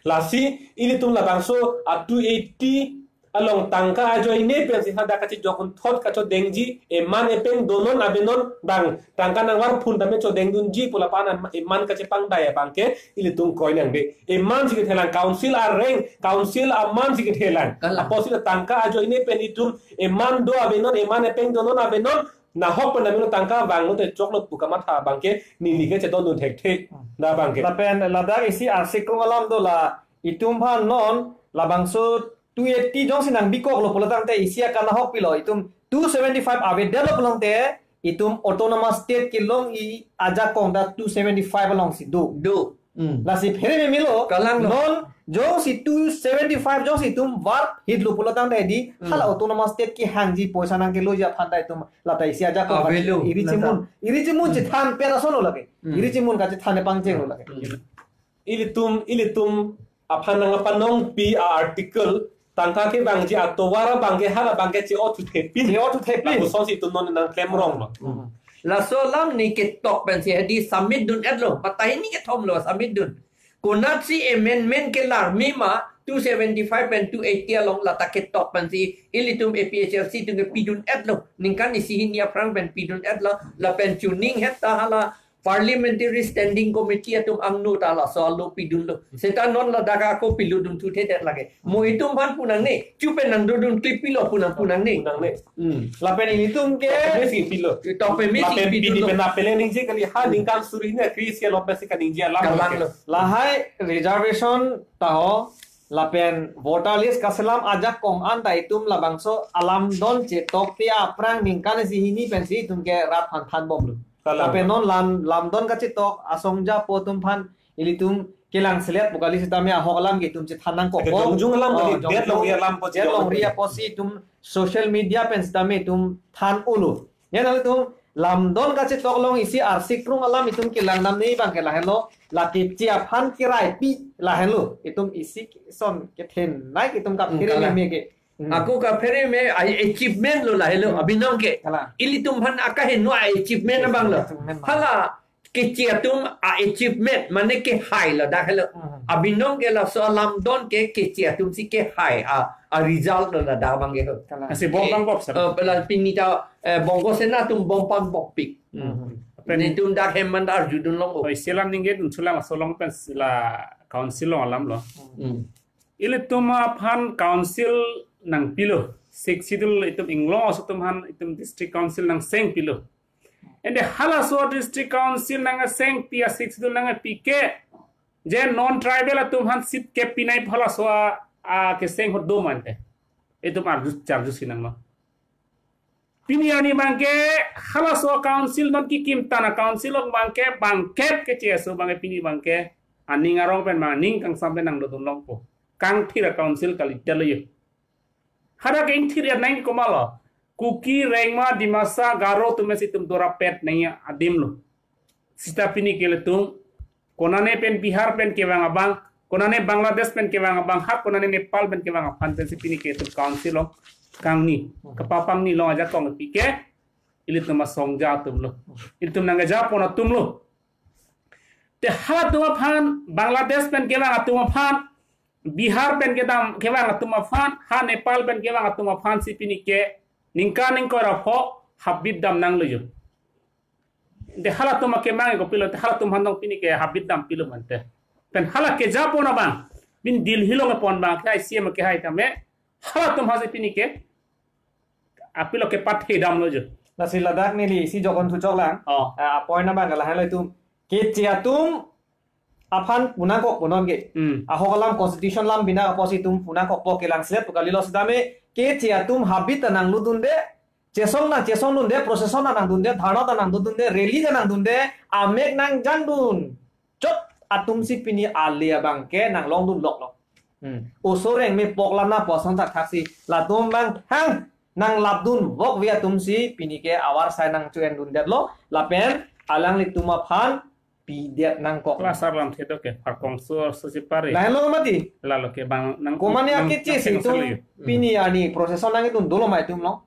Lasi ilitum labangso a two eighty along tangka ajoine pensi hadak kachijokdun thot kachodengji, eman epeng donon avenon bang tangka nangvarphun tame chodengdunji pu lapu-an eman kachepangdai abang ke ilitum kroi nangde. Eman si kethelang, council areng, council aman si kethelang. Kalang. Apotsi tangka ajoine pen itum eman do avenon, eman epeng donon avenon, nahok pen avenon tangka vanglote choklo pu kamatha abang ke neli ke chedondun thekthe. Hmm. Da abang ke. Lapen ladak isi arsikong alam do la itum aphan non labangso two eighty jongsi nangbikoklo pulo tangte isi akanahok pilo, itum two seventy-five avedetlo pulo tangte itum autonomous state kelongji ajakong ta two seventy-five alongsi do. Do. Hmm. Lasi phere memelo. Kalang lo. Non jongsi two seventy-five jongsi itum var hitlo pulo tangte di, hmm, hala autonomous state kehangji poisa nangkeloji aphan ta itum lata isi ajakong, avelo, iri chimun, lata, iri chimun, hmm, chethan pen ason lo lake. Hmm. Iri chimun kachethan pangcheng lo lake. Hmm. Ilitum, ilitum aphan nangpanongpi a-article, tangka kevangji atovar abang ke hala abang ke che-o thuthepin. Che-o thuthepin. Lapuson si itum non nangklemrong lo. Hmm. Laso alam ne ketok pensi hedi submit dun-etlo. Patahini kethom lo submit dun. Konatsi amendment kelar mima two seventy-five pen two eighty along lata ketok pensi ilitum A P H L C atum ke pidun-etlo. Ningkan isi hini aphrang pen pidun-etlo. Lapen chuning het ta hala Parliamentary Standing Committee atum angno ta laso alo pidunlo. Seta non ladak ako piludun thuthedet lake. Mo itum aphan pu nangne, chu pen nangdodun klip pilo pu nang pu nangne. Pu nangne. Hmm. Lapen ilitum ke Kami sing pilo. Tok pemi Lapen sing pini pidunlo. Pena pele ningje kali ha ningkan suri ne kri sia lo pesi ka ningje alam Kalang ke. Lo. Lahai reservation taho lapen voter list kaselam ajak kong-an ta itum labangso alamdon chetokte aphrang ningkan isi hini pensi itum ke rat aphan thanbomlo. Kalang. Lapen non lam lamdon kachetok asong japo atum aphan ilitum kelang selet pu kali sitame ahok alam ke itum chethan nangkokpo. Jongjung alam Oh, kali, jongjung, detlongri alam po, detlongri apo si itum social media pen sitame itum than-ulo. Ya nang itum lamdon kachetok along isi arsik krung alam itum kelang damne abang ke lahenlo, lake chi aphan kiraipi lahenlo. Itum isi son kethenei itum Hmm, kaphere kalang. Meme ke. Hmm. Ako kaphere me a-achievement lo lahelo Hmm. abinong ke. Kalang. Ilitum aphan akaheno a-achievement Yes, abang lo. Achievement abang. Hala keche atum a-achievement mane kehai ladak helo. Hmm. Abinong ke laso alamdon ke keche atum si kehai a, a-result lo ladak abang ke ho. Kalang. Asi bom pang bok sar. Eh, pela pini ta, eh, Bongo Sena atum bom pang bokpik. Hmm. Hmm. Pen Netum dak hem man arjudun long o. Oi, selam ningge dun chulang solong pen sila council long alam lo. Hmm. Ilitum aphan council nangpilo. Sixth Schedule itum inglong aso atum aphan itum district council nangseng pilo. Ende halaso district council nangseng pi a-Sixth Schedule nangpi ke je non tribal atum aphan seat kep pinei halaso a, a keseng hot do mante. Itum arju charju sinang lo. Pini arni abang ke halaso council non kikim tana council along abang ke bangkep keche aso abang ke pini abang ke aning arong pen ma ning kangsam pen nangdodun longpo. Kangthir a-council kali telo yo. Hadak ingthir ya nang komatlo. Kuki, Rengma, Dimasa, Garo atum si itum dorapet nangji adim lo. Sita pini ke ilitum, konane pen Bihar pen kevang abang, konane Bangladesh pen kevang abang, ha konane Nepal pen kevang aphan pensi pini ke itum council along kangni, kepapangni along ajakong pi ke, ilitum asong ja atum lo. Ilitum nangkeja pon atum lo. Te halatum aphan, Bangladesh pen kevang atum aphan, Bihar pen kedam kevang atum aphan, ha Nepal pen kevang atum aphan si pini ke, ningkan ningkoi ra pho, habit dam nanglo yo. Te halatum akemang kopilo, te halatum aphan dong pini ke habit dam pilo mante. Pen hala keja pon abang, bin Delhi along pon abang, ke I C M ke hai tame, halatum aphan si pini ke, apilo kepathe damlo yo. Lasi ladak neli isi jokon thuchok lang. Oh. Ah, point abang ke lahenlo itum. Keche atum aphan pu nangkok punon ke. Hmm. Ahok alam constitution alam bina apotsi itum pu nangkokpo, kelang selet pu kalilo sitame keche atum habit ta nanglutdunde, chesong nang chesongdunde, procession nang nangdunde, dharna ta nangdodunde, rally ta nangdunde, amek nangjangdun chot atum si pini ale abang ke nanglongdun loklok. Hmm. Oso reng me pok lana poson thakthak si latum abang hang nanglapdun vokve atum si pini ke avarsai nangcho-endundetlo lapen alanglitum aphan pidet nangkok. Kelasar lamthe do ke, parkong so, so si pare. Lahenlo mati. Lalo ke bang nang Komane nang- akeche nang si itum selo yo. Pini arni procession nangdun dolo ma itum lo.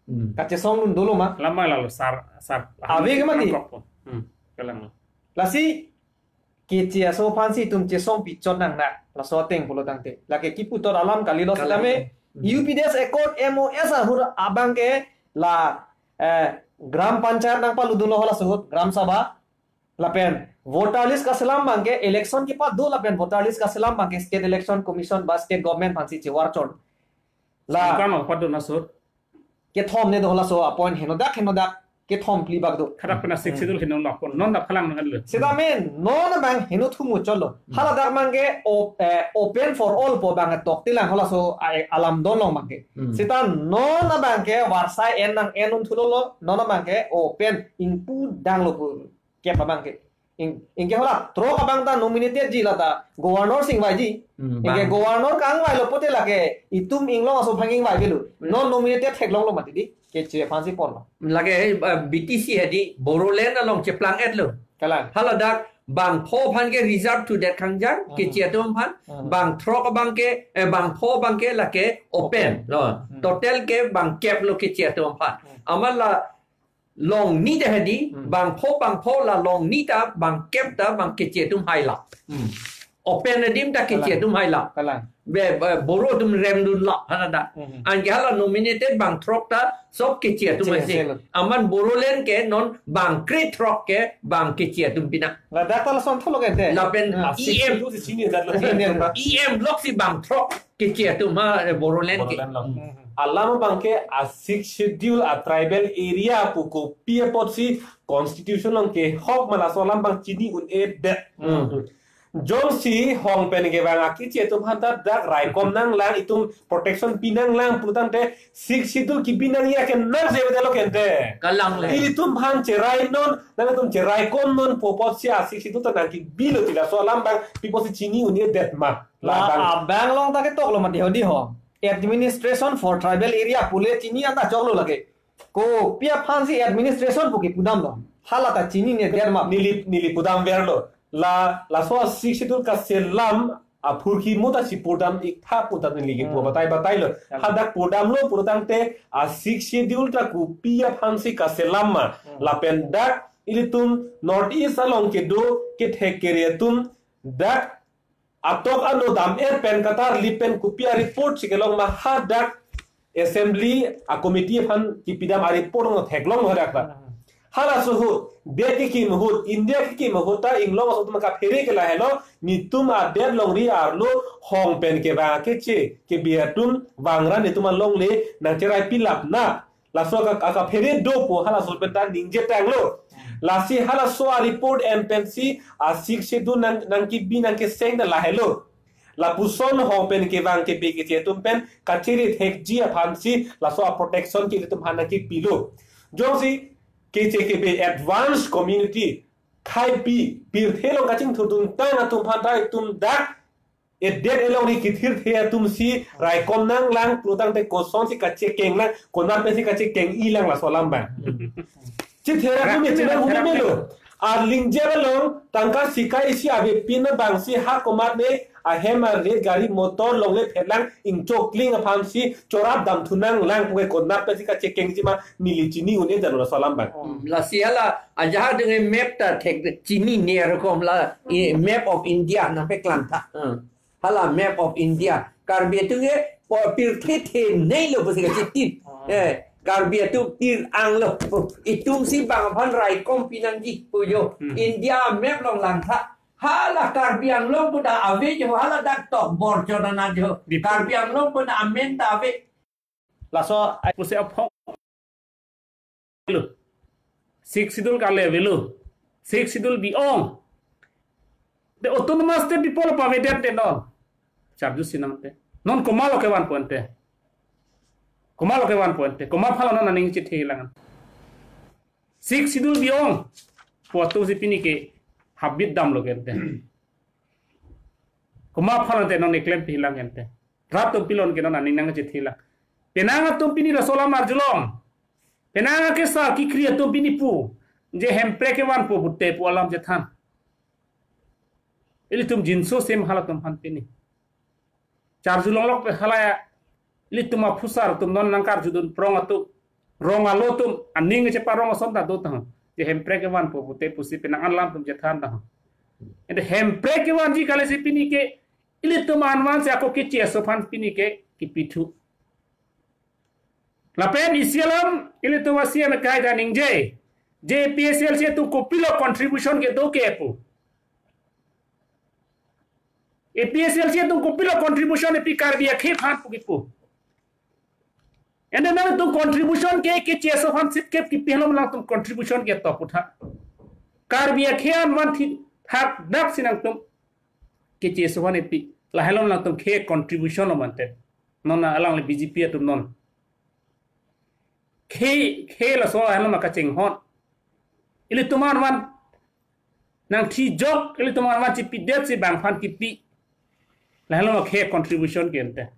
Hmm. Kachesongdun dolo ma. Lama lalo sar, sar. Ave ke mati. Nangkokpo. Hmm, kalang lo. Lasi keche aso aphan si itum chesong pichot nang na. Laso ateng pulo tangte. Lake kipu tot alam kalilo Kalang. Sitame. Hmm. U P D S Accord M O S ahut abang ke la, eh, Gram Panchayat nangpaludunlo halaso ahut, Gram Sabha. Lapen voter list kaselam abang ke election kepat do lapen voter list kaselam abang ke State Election Commission ba State Government aphan si chevarchon. La Sangkan lo padun asur. Kethom ne do halaso a-point henodak henodak kethom phli bak do. Hadak pen a-Sixth Schedule heno lo pon non da phalang nang lo. Sitame non abang heno thumu cholo. Hmm. Haladak abang ke op-, eh, open for all pu abang tok tilang halaso a-, alamdon along abang ke. Hmm. Sita non abang ke varsai en nang en un thulo lo, non abang ke open ingpu danglo pu kep abang ke. Ing, ingke hala throk abang ta nominated ji lata governor si ingvaiji. Hmm, ingke bang. Governor kangvailo pote lake itum inglong aso aphan ingvai avelo. Hmm. Non nominated theklonglo mati di. Keche aphan si ponlo. Lake, eh, B T C hedi Bodoland along cheplang-etlo. Kalang. Haladak bangpho aphan ke reserve thudet kangjang, Hmm. keche atum aphan, Hmm. bangthrok abang ke, eh, bangpho abang ke lake open lo. Hmm. Total ke bangkep lo keche atum aphan. Hmm. Amat la Longni ta hedi, hmm, bangpho bangpho la longni ta, bangkep ta, bang Keche atum hailap. Hmm. Open adim ta Keche atum hailap. Kalang. Be, be, Boro atum remdun lap, hana da. Hmm. Anke hala nominated bang throk ta, sob Keche atum Keche ase. Ase lo. Amat Bodoland ke non bang kre throk ke, bang Keche atum pinang. Ladak ta lason tholo kente. Lapen ah, E M. Sixth schedule si chini dat lo. Chini dat lo. E M lok si bang throk Keche atum ha, eh, Bodoland ke. Bodoland lo. Hmm. Alam abang ke a sixth schedule a tribal area pu kopi apotsi constitution along kehok ma laso alam abang chini un-edet. Hmm. Jongsi hong pen kevang a Keche atum aphan ta dak raikom nanglang, itum protection pi nanglang pulotangte sixth schedule kipi nangji ke nang se beda lo kente. Kalang le. Ilitum aphan cherai non, nangtum cherai kom non pu apotsi a sixth schedule ta nang kibilo ti laso alam abang pi apotsi chini un-edet ma. La labang. Abang along ta ketok lo mati hodi ho. Administration for tribal area pule chini anta choklo lake. Kopi aphansi administration pu kipudam lo. Hala ta chinine der ma. Neli, neli pudam ver lo. La, laso sixth schedule kaselam aphurkimo ta si pudam ik tha pu ta neli kipu. Hmm. Batai batai lo. Hmm. Hadak pudam lo pulotangte a sixth schedule ta kopi aphansi kaselam ma. Hmm. Lapen dak ilitum North East along kedo kethek kere atum dak atok ano dam-et pen katar lip pen kopi a report si kelong ma hadak assembly a committee aphan kipidam a report along theklong hadak ta. Halaso ahut, det kekim ahut, India kekim ahut ta inglong aso atum kaphere ke lahelo, netum adet longri arlo hong pen kevang Keche, Kebi atum vangra netum alongle nangcherai pilap na. Laso aka, akaphere do pu halaso pen ta ningje tanglo. Lasi halaso a report en pensi a sixth schedule nang, nang kibi nang keseng ta lahelo. Lapuson hong pen kevang Kebi Keche atum pen kachiri thekji aphansi laso a protection ke ilitum aphan nang kipilo. Jongsi Keche Kebi advanced community khaipi pirthe along kachingthurdun tang atum aphan ta itum dak edet elongri kithirthe atum si raikom nanglang pulotangte kosonsi kachekeng lang, konat pensi kachekeng-i lang laso alam abang. Chithera kumi china huni melo. Arlingje along tangka sikai isi avepin abangsi ha komatne ahem arit gari motor longle phelang ingchokling aphansi chorap damthu nanglang puke konat pensi kachekengji ma neli chini un-edet lo laso alam abang. Hmm, lasi hala ajahak dunge map ta thek chinine rokom la, eh, map of India nangpeklang tha. Hmm. Hala map of India. Karbi atum ke po pirthe the nei lo pusi kachitin. Ah. Eh, Karbi atum tir ang lo. Itum si bang aphan raikom pinangji pu jo. Hmm. India map along lang tha. Hala Karbi Anglong pu ta ave jo, hala dak tok bor chonana jo. Di- Karbi Anglong pu ta amen ta ave. Laso ai pusi aphong lo. Sixth schedule kale avelo. Sixth schedule bi-ong. The autonomous state people pavedet te non. Charju sinang te. Non komatlo kevan ponte. Komatlo kevan ponte. Komat aphan lo non aning chithi lang. Sixth schedule bi-ong. Pu atum si pini ke habit damlo kente. Komat aphan te non eklem pilang kente. Rat atum pilon ke non aning nangchithi lang. Penang atum pini laso alam arjulong. Penang akesar kekri atum pini pu. Je hemprek kevanpo pute pu alam chethan. Ilitum jinso sem halatum aphan pini. Charjulonglok pe halaya. Ilitum aphusar atum non nangkarjudun prong atum. Rong alo atum aning cheparong ason ta do tang. Je hemprek kevanpo pute pusi penang alam atum chethan tang. Ente hemprek kevanji kali si pini ke ilitum anvan si ako Keche aso aphan pini ke kipithu. Lapen isi alam ilitum a C M kai ta ningje. Je A P H L C atum kopilo contribution kedo ke pu. A P H L C atum kopilo contribution epi Karbi akhei aphan pu kipu. Ente nangtum contribution ke Keche aso aphan sip kep kipi halom nangtum contribution ke to putha. Karbi akhei anvan thithak dak si nangtum Keche aso aphan epi. Lahelo nangtum khei contribution lo mante. Non alangli B J P atum non. Khei, khei laso lahelo ma kachinghon. Ilitum anvan nangthijok, ilitum anvan chipidet si bang aphan kipi. Lahelo ma khei contribution ke ente.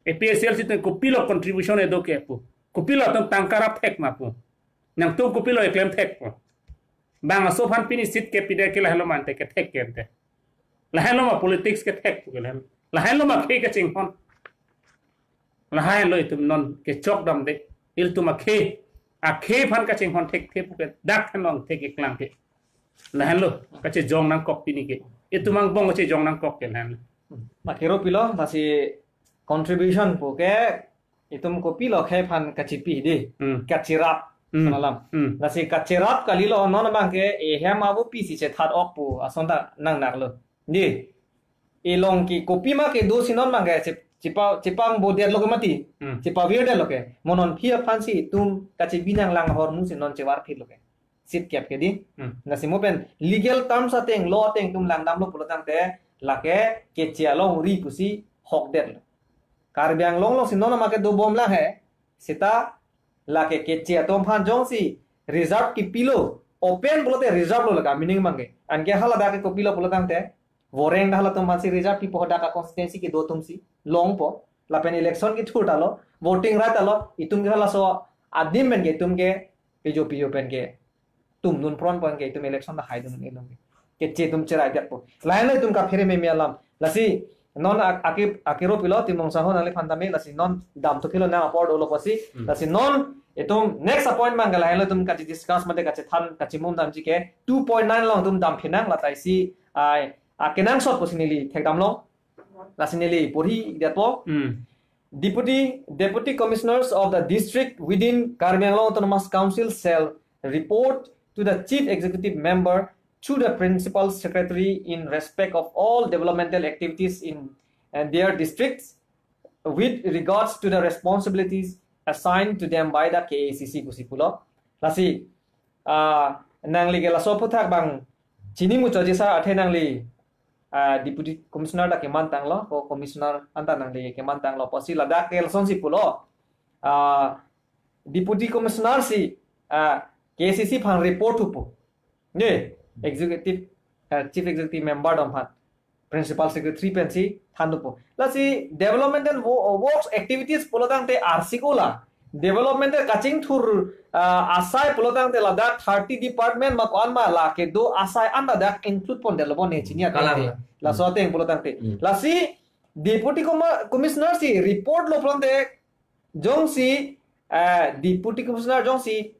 A P H L C atum kopilo contribution edo ke pu. Kopilo atum tangka rap thek ma pu. Nangtum kopilo eklem thek pu. Bang aso aphan pini seat kepidet ke lahelo ma ante kethek ke ente. Lahelo ma politics kethek pu ke lahelo. Lahelo ma khei kachinghon. Lahelo itum non kechok damde. Ilitum akhei. Akhei aphan kachinghon thekthe puke dak than long thek iklang ke. Lahenlo kachejong nangkok pini ke. Itum angbong kachejong nangkok ke lahenlo. Akhei ro pilo, lasi contribution puke itum kopilo akhei aphan kachipi di. Hmm. Kachirap. Hmm. Sonalam. Hmm. Lasi kachirap kalilo non abang ke ehem avo pisi chethat ok pu asonta nang naklo. Di. Ilong ke kopima kedo si non abang ke chip-, chipa-, chipang bodet lo ke mati. Hmm. Chipavirdetlo ke. Mo non aphi aphan si itum kachibi nanglang ahormu si non chevar phitlo ke. Sitkep ke di. Hmm. Lasi mo pen legal terms ateng, law ateng itum langdamlo pulo tangte lake keche alongri pusi hokdetlo. Karbi Anglong along si non ama kedo bom lang he. Seta lake keche atum aphan jongsi reserve kipilo, open pulote reserve lo lake meaning abang ke. Anke haladak ke kopilo pulo tangte, voreng dak halatum aphan si reserve pipo, hadak a-constituency kedo atum si longpo. Lapen election kethur ta lo, voting right ta lo, itum ke halaso adim pen ke itum ke pijo pijo pen ke tumdun pron pen ke itum election ta haidun elong ke. Keche atum cherai diak po. Lahenlo itum kaphere meme alam. Lasi non ak-, aki-, akhei ro pilo Timung saho nangliphan tame, lasi non damthu philo nang apor dolo pusi. Hmm. Lasi non itum next appointment ke lahenlo itum kachi discuss mate kachethan kachimum damji ke two point nine along itum dam phinang lata isi ai akenangsot pusi neli thekdamlong. Lasi neli porhi diat po. Hmm. Deputy, Deputy Commissioners of the district within Karbi Anglong Autonomous Council shall report to the Chief Executive Member through the Principal Secretary in respect of all developmental activities in, uh, their districts with regards to the responsibilities assigned to them by the K A C C pusi pulo. Lasi, ah, nangli ke laso aphuthak abang chini muchotji sir, athe nangli, ah, Deputy Commissioner ta keman tanglo, ko Commissioner anta nangli keman tanglo pusi ladak ke lasonsi pulo. Ah, Deputy Commissioner si, ah, K A C C aphan report thupo. Ne, executive, ah, Chief Executive Member atum aphan, Principal Secretary pensi thanpo. Lasi developmental wo-, works activities pulo tangte arsik ola. Developmental kachingthur, ah, asai pulo tangte ladak thirty department ma ko-an ma la kedo asai anta dak include pondetlo bon ne chini ateng. Kalang te. La. Laso ateng pulo tangte. Hmm. Lasi Deputy Comma-, Commissioner si report lo pulo tangte jongsi, eh, Deputy Commissioner jongsi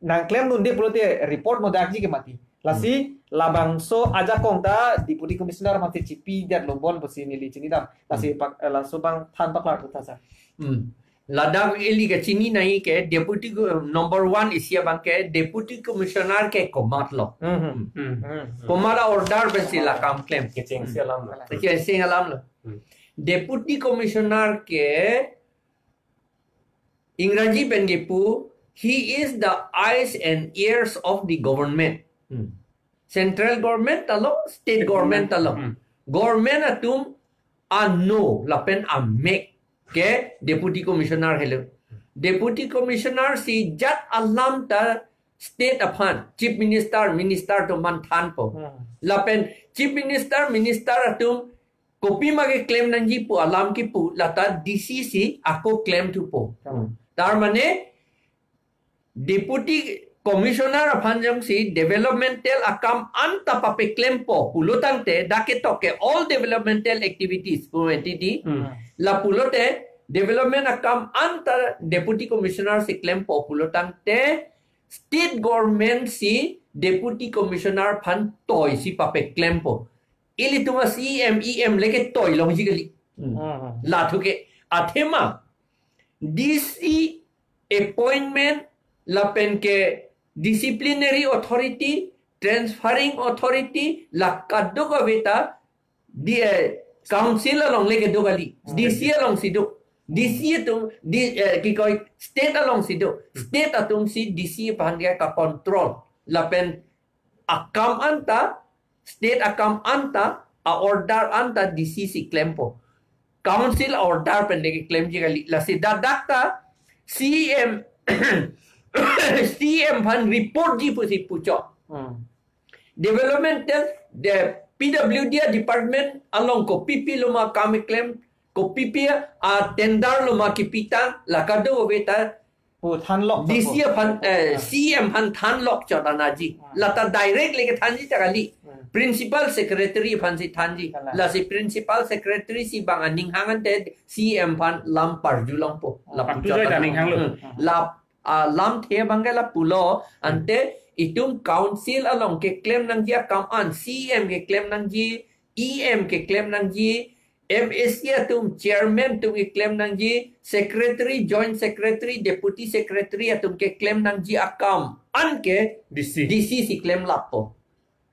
nangklemdunde pulote report no dakji ke mati. Lasi, hmm, labangso ajakong ta Deputy Commissioner mati chipi diat lo bon pusi neli chinidam. Lasi, hmm, pak, eh, laso abang than paklar thutha sir. Hmm. Ladak ili kachini nangji ke Deputy Co-, number one isi abang ke Deputy Commissioner ke komatlo. Hmm, hmm. Hmm. Hmm. Komat a-order pensi la kam klem. Kechengsi alam lo. Kechengsi alam lo. Hmm. Deputy Commissioner ke Ingraji pen kipu, he is the eyes and ears of the government. Hmm. Central government ta lo, state government ta lo. Hmm. Government atum ano lapen amek ke Deputy Commissioner helo. Deputy Commissioner si jat alam ta state aphan, Chief Minister, Minister atum aphan thanpo. Hmm. Lapen Chief Minister, Minister atum kopima keklem nangji pu alam kipu lata D C si ako klem thupo. Hmm. Tar mane Deputy Commissioner aphan jongsi developmental akam anta papeklempo pulo tangte dak ketok ke all developmental activities pu entity. Hmm. La pulote development akam anta Deputy Commissioner si klempo pulo tangte state government si Deputy Commissioner aphan toi si papeklempo. Ilitum a C M, E M le ketoi longji kali. Hmm. Hmm. Lathu ke athema D C appointment lapen ke disciplinary authority, transferring authority, la kadokave ta di, eh, council along le kedo kali. Hmm. D C alongsi do. D C atum, di, eh, kikoi state alongsi do. Hmm. State atum si D C aphan ke ka-control. Lapen akam anta, state akam anta, a-order anta D C si klempo. Council order pen le keklemji kali. Lasi dak dak ta C M, C M aphan report ji pusi puchot. Hmm. Developmental, the P W D department along kopipi loma kam keklem, kopipi a-tender loma kipitang, la kadokave ta pu thanlok D C chot aphan, eh, Ah. C M aphan thanlok chot anaji. Ah. Lata direct le kethanji ta kali. Hmm. Principal Secretary aphan si thanji. Kalang. Lasi Principal Secretary si bang aning hang ante C M aphan lam parjulongpo. Ah. La puchot Parjulong ta aning hanglo. Hmm. Ah. La alamthe abangke lapulo, ante itum council along keklem nangji akam an, C E M keklem nangji, E M keklem nangji, M A C atum, chairman atum keklem nangji, secretary, joint secretary, deputy secretary atum keklem nangji akam anke D C. D C si klem lapo.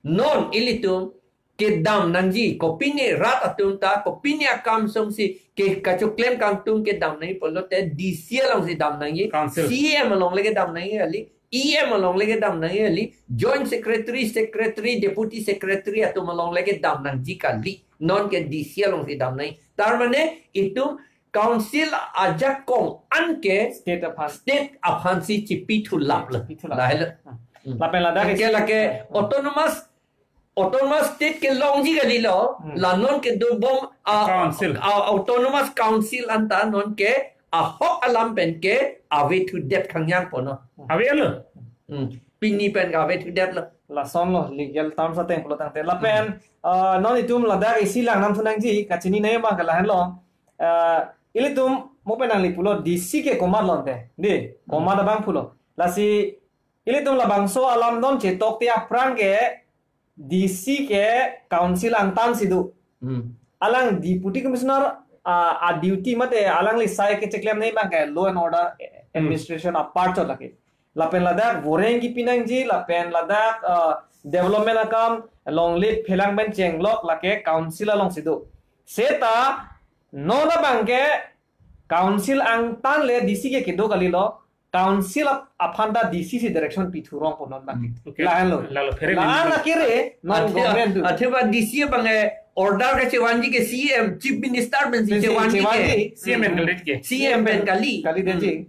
Non ilitum kedam nangji, kopine rat atum ta, kopine akam songsi ke kachoklem kangtung kedam nangji pulote D C alongsi dam nangji, Council. C E M along le kedam nangji kali, E M along le kedam nangji kali, joint secretary, secretary, deputy secretary atum along le kedam nangji kali. Non ke D C alongsi dam nangji. Tar mane itum council ajakong anke State aphan. State aphansi chipithulaplo. Chipithulap. Lahelo. Hmm. Lapen ladak anke isi- lake Hmm. autonomous, autonomous state kelongji kalilo, Hmm. la non kedobom a, Council. a, autonomous council anta non ke ahok alam pen ke avethudet khangjang pono. Avelo. Hmm. Pini pen ke avethudet lo. Lasonlo legal terms ateng pulo tangte. Lapen, Hmm. ah, non itum ladak isi lang nam thu nangji, kachini nangji abang ke lahenlo. Ah, ilitum mo pen nangli pulo D C ke komat lonte. Di, komat Hmm. abang pulo. Lasi ilitum labangso alam don chetokte aphrang ke D C ke council angtan si do. Hmm. Alang deputy commissioner, ah, a duty mate alangli sai kecheklem nangji abang ke law and order Hmm. administration apart chot lake. Lapen ladak voreng kipi nangji, lapen ladak, ah, development akam longle phelang pen chenglok lake council alongsi do. Seta non abang ke council angtan le D C ke kedo kalilo, council ap-, aphan ta D C si direction pithurong po non abang ke. Hmm, okay. Lahenlo. Lalo phere Lahen meme. Akere non Athe-, government tu. Athe ba D C abang ke order kechevanji ke C M, Chief Minister pensi Pensi chevanji ke. chevanji. C M pen kali ke. C M pen kali. Kali de Hmm. ji.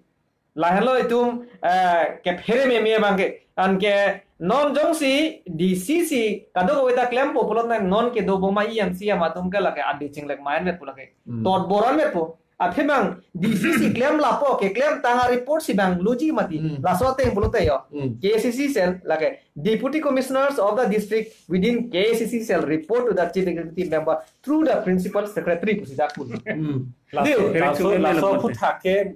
Lahenlo itum, eh, kephere meme abang ke. Anke non jongsi D C si kadokave ta klempo pulote non kedobom a E M C atum ke lake adi chinglek main met pu lake. Hmm. Tot boran met pu. Athe abang D C si klem lapo, keklem tang a report si abang loji mati. Hmm. Laso ateng pulote yo. Hmm. K A C C cell lake Deputy Commissioners of the district within K A C C cell report to the Chief Executive Member through the Principal Secretary pusi dak pun. Hmm. Laso, Deu. Laso, Laso aphuthak ke,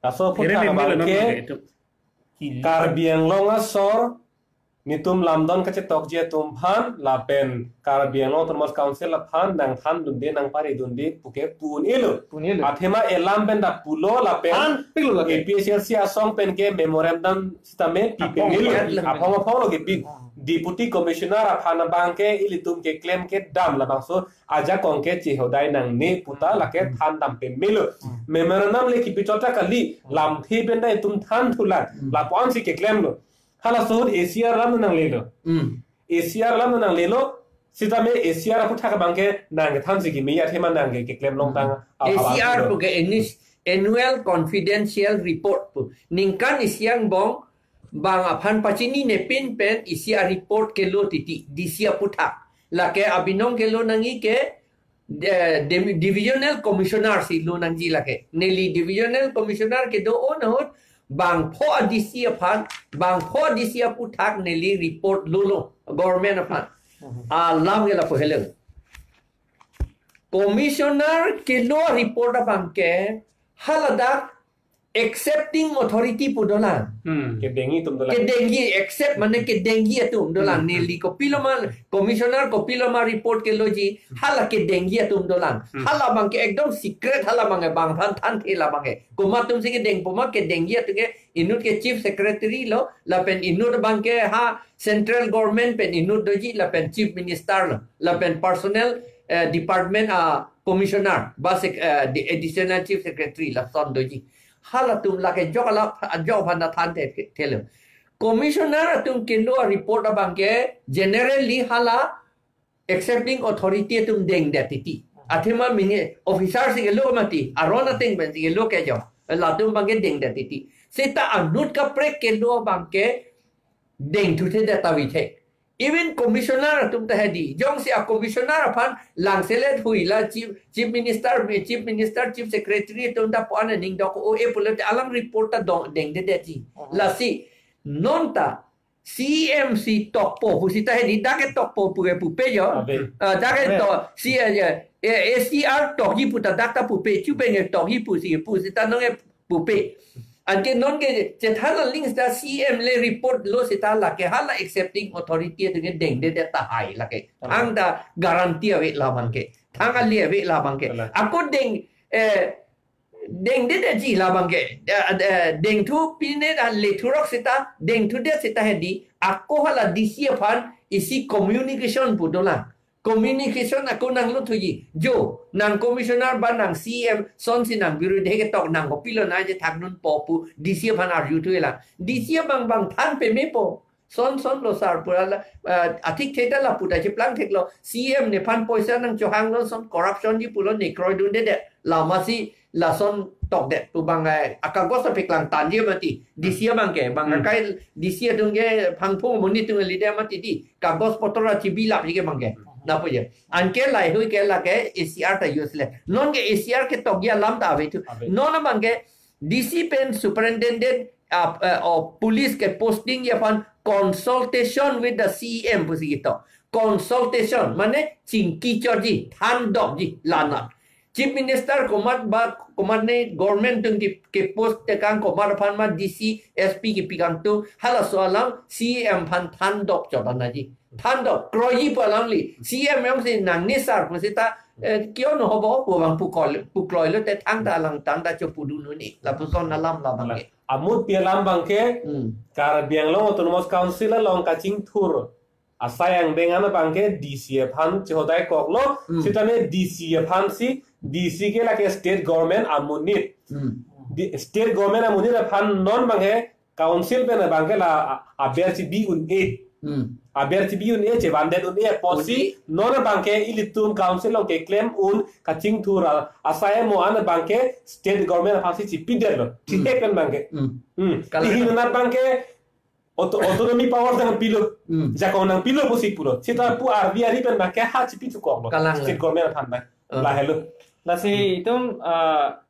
laso aphuthak Phere meme abang lo ke, non itu. Karbi Anglong asor, nitum lamdon kachetokji atum aphan, lapen Karbi Anglong Autonomous Council aphan, nangthandunde, nangparidunde, puke pu-un-elo. Pu-un-elo. Athema elam pen ta pulo, lapen Than piklo lake. A P H L C asong pen ke memorandum sitame pi Aphong pen-elo. Aphong. Aphong aphong lo kepi. Hmm. Deputy Commissioner aphan abang ke ilitum keklem kedam labangso ajakong ke chehodai nangne puta Hmm. lake thandam pemelo. Hmm. Memorandum le kipi chot ta kali, Hmm. lamthe pen ta itum thanthulang. Hmm. Lapu-an si keklemlo. Halaso ahut A C R alam nanglelo. Hmm. A C R alam nanglelo. Sitame A C R aphuthak abang ke nang kethan si kimi athema nang ke keklem longtang. Hmm. A C R pu ke annual confidential report pu. Ningkan isi angbong bang aphan pachinine pin pen isi a report kelo titi, D C aphuthak. Lake abinong kelo nangji ke, de-, de-, divisional commissioner si lo nangji lake. Neli divisional commissioner kedo-o ahut bangpho a D C aphan, bangpho a D C aphuthak neli report lolo government aphan. Mhm. Alam ke lapu helo. Commissioner kelo report abang ke haladak accepting authority pu dolang. Hmm. Kedengji atum dolang. Kedengji, accept mane kedengji atum dolang. Hmm. Neli kopiloma, commissioner kopiloma report keloji, hala kedengji atum dolang. Hmm. Hala abang ke ekdom secret, hala abang ke bang than thanthe la abang ke. Komat atum si kedengpo ma kedengji atum ke inut ke chief secretary lo, lapen inut abang ke ha central government pen inut doji, lapen chief minister lo, lapen personnel, eh, department a commissioner, ba sec-, eh, the additional chief secretary lason doji. Halatum lake jok ala, jok aphan ta thanthe thelo. Commissioner atum kelo report abang ke generally hala accepting authority atum dengdet titi. Athema mini officer si kelo mati, aron ateng pen si kelo ke jo. Latum abang ke dengdet titi. Seta anut kaprek kelo abang ke dengthuthedet ta vithe. Even commissioner atum ta hedi. Jongsi a commissioner aphan langselet hui la chief, chief minister, chief minister, chief secretary atum ta pu-an aning dok-o-e pulote alang report ta dong dengdedetji. Mhm. Lasi non ta C M si tokpo pusi ta hedi, dak ke tokpo pu ke pupe jo. Abe. Ah, dak ke Abe. To si, eh, eh, A C R tokji pu ta dak ta pupe, chu pen ke tokji pusi, pusi ta nonke pupe. Anke non ke chethan aling seta C M le report lo seta lake hala accepting authority atum ke dengdedet tahai lake. Thangta guarantee ave labang ke. Thang ali ave labang ke. Kalang. Ako deng, eh, dengdedetji labang ke. Eh, eh, dengthu pine dan lethurok seta, dengthudet seta hedi. Ako hala D C aphan isi communication pu dolang. Communication ako nangluthuji. Jo, nang commissioner ba nang C M, sonsi nang birudhe ketok nang kopilo nangchethak nunpo pu D C aphan arjuthu lang. D C abang bang than pemepo. Son son lo sar pura la, eh, athik theda la puta cheplang theklo. C M nephan poisa nangchohanglo, son corruptionji pulo, ne kroidundedet. Lamasi lason tokdet pu bang, eh, akagos apeklang tanji mati. D C abang ke, bang Hmm. akai D C atum ke phangphung amonit atum lide mati di. Kagos potor achibi lapji ke bang ke. Napo je. Anke laheihui ke lake A C R ta useless. Non ke A C R ketokji alam ta ave thu. Ave. Non abang ke D C pen superintendent, uh, uh, of police ke postingji aphan consultation with the C M pusi ketok. Consultation, mane chingki chorji, thandokji, lanat. Chief Minister komat ba, komat ne government atum ke, ke post tekang komat aphan ma D C, S P kepi kangtung, halaso alam C M aphan thandok chodanaji. Thandok, kroiji pu alangli. C M jongsi nangne sar pu seta, eh, kio no hobo pu bang pu kol, pu kloilote thangta alang tangta chopudun un-e. Lapuson alam labang ke. Amut pi alam abang ke, Hmm. Karbi Anglong Autonomous Council along kachingthur asai angdeng an abang ke D C aphan chehodaikoklo, Hmm. sitame D C aphansi, D C ke lake state government amonit. Hmm. Di, state government amonit aphan non abang ke council pen abang ke la a-, aber chibi un-e. Hmm. Aber chibi un-e, chevandet un-e apotsi, Un-e. non abang ke ilitum council along keklem un kachingthur a-, asai amo an abang ke state government aphansi chipidetlo. Hmm. Thithek pen abang ke. Hmm. Hmm. Kalang. Tihin nat abang ke auto-, autonomy power nangpilo. Hmm. Jakong nangpilo pusi pulo. Seta pu arvi ari pen abang ke ha chipithukoklo. Kalang. State government aphan abang. Hmm. Lahelo. Lasi itum, ah,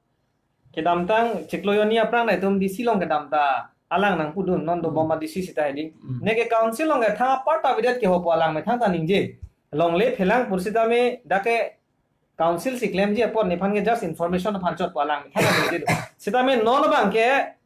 kedamtang chiklo jonni aphrang na itum D C along kedam ta alang nangpudun non dobom a-D C seta hedi. Hmm. Neke council along ke thang apar ta avedet ke hopo alang methang ta ningje. Longle phelang pur sitame dak ke council si klemji apot nephan ke just information aphan chot pu alang methang ta ningje do. Sitame non abang ke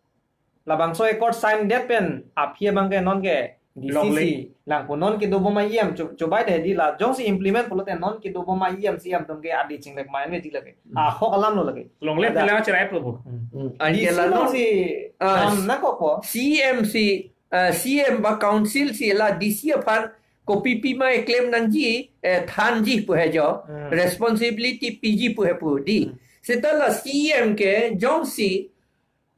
labangso accord sign det pen aphi abang ke non ke D C Longle. si langpo, non kedobom a-E M cho-, chobai de di la jongsi implement pulote non kedobom a-E M C E M atum ke adi chinglek mai me di lake. Hmm. Ahok alam lo lake. Longle Ada. phelang cherai pulo. Hmm. Hmm. Anke D C la along non, si ah, dam nangkokpo. C M si, ah, C M ba council si la D C aphan kopi pima eklem nangji, eh, thanji pu he jo. Hmm. Responsibility piji pu he pu di. Hmm. Seta la C M ke jongsi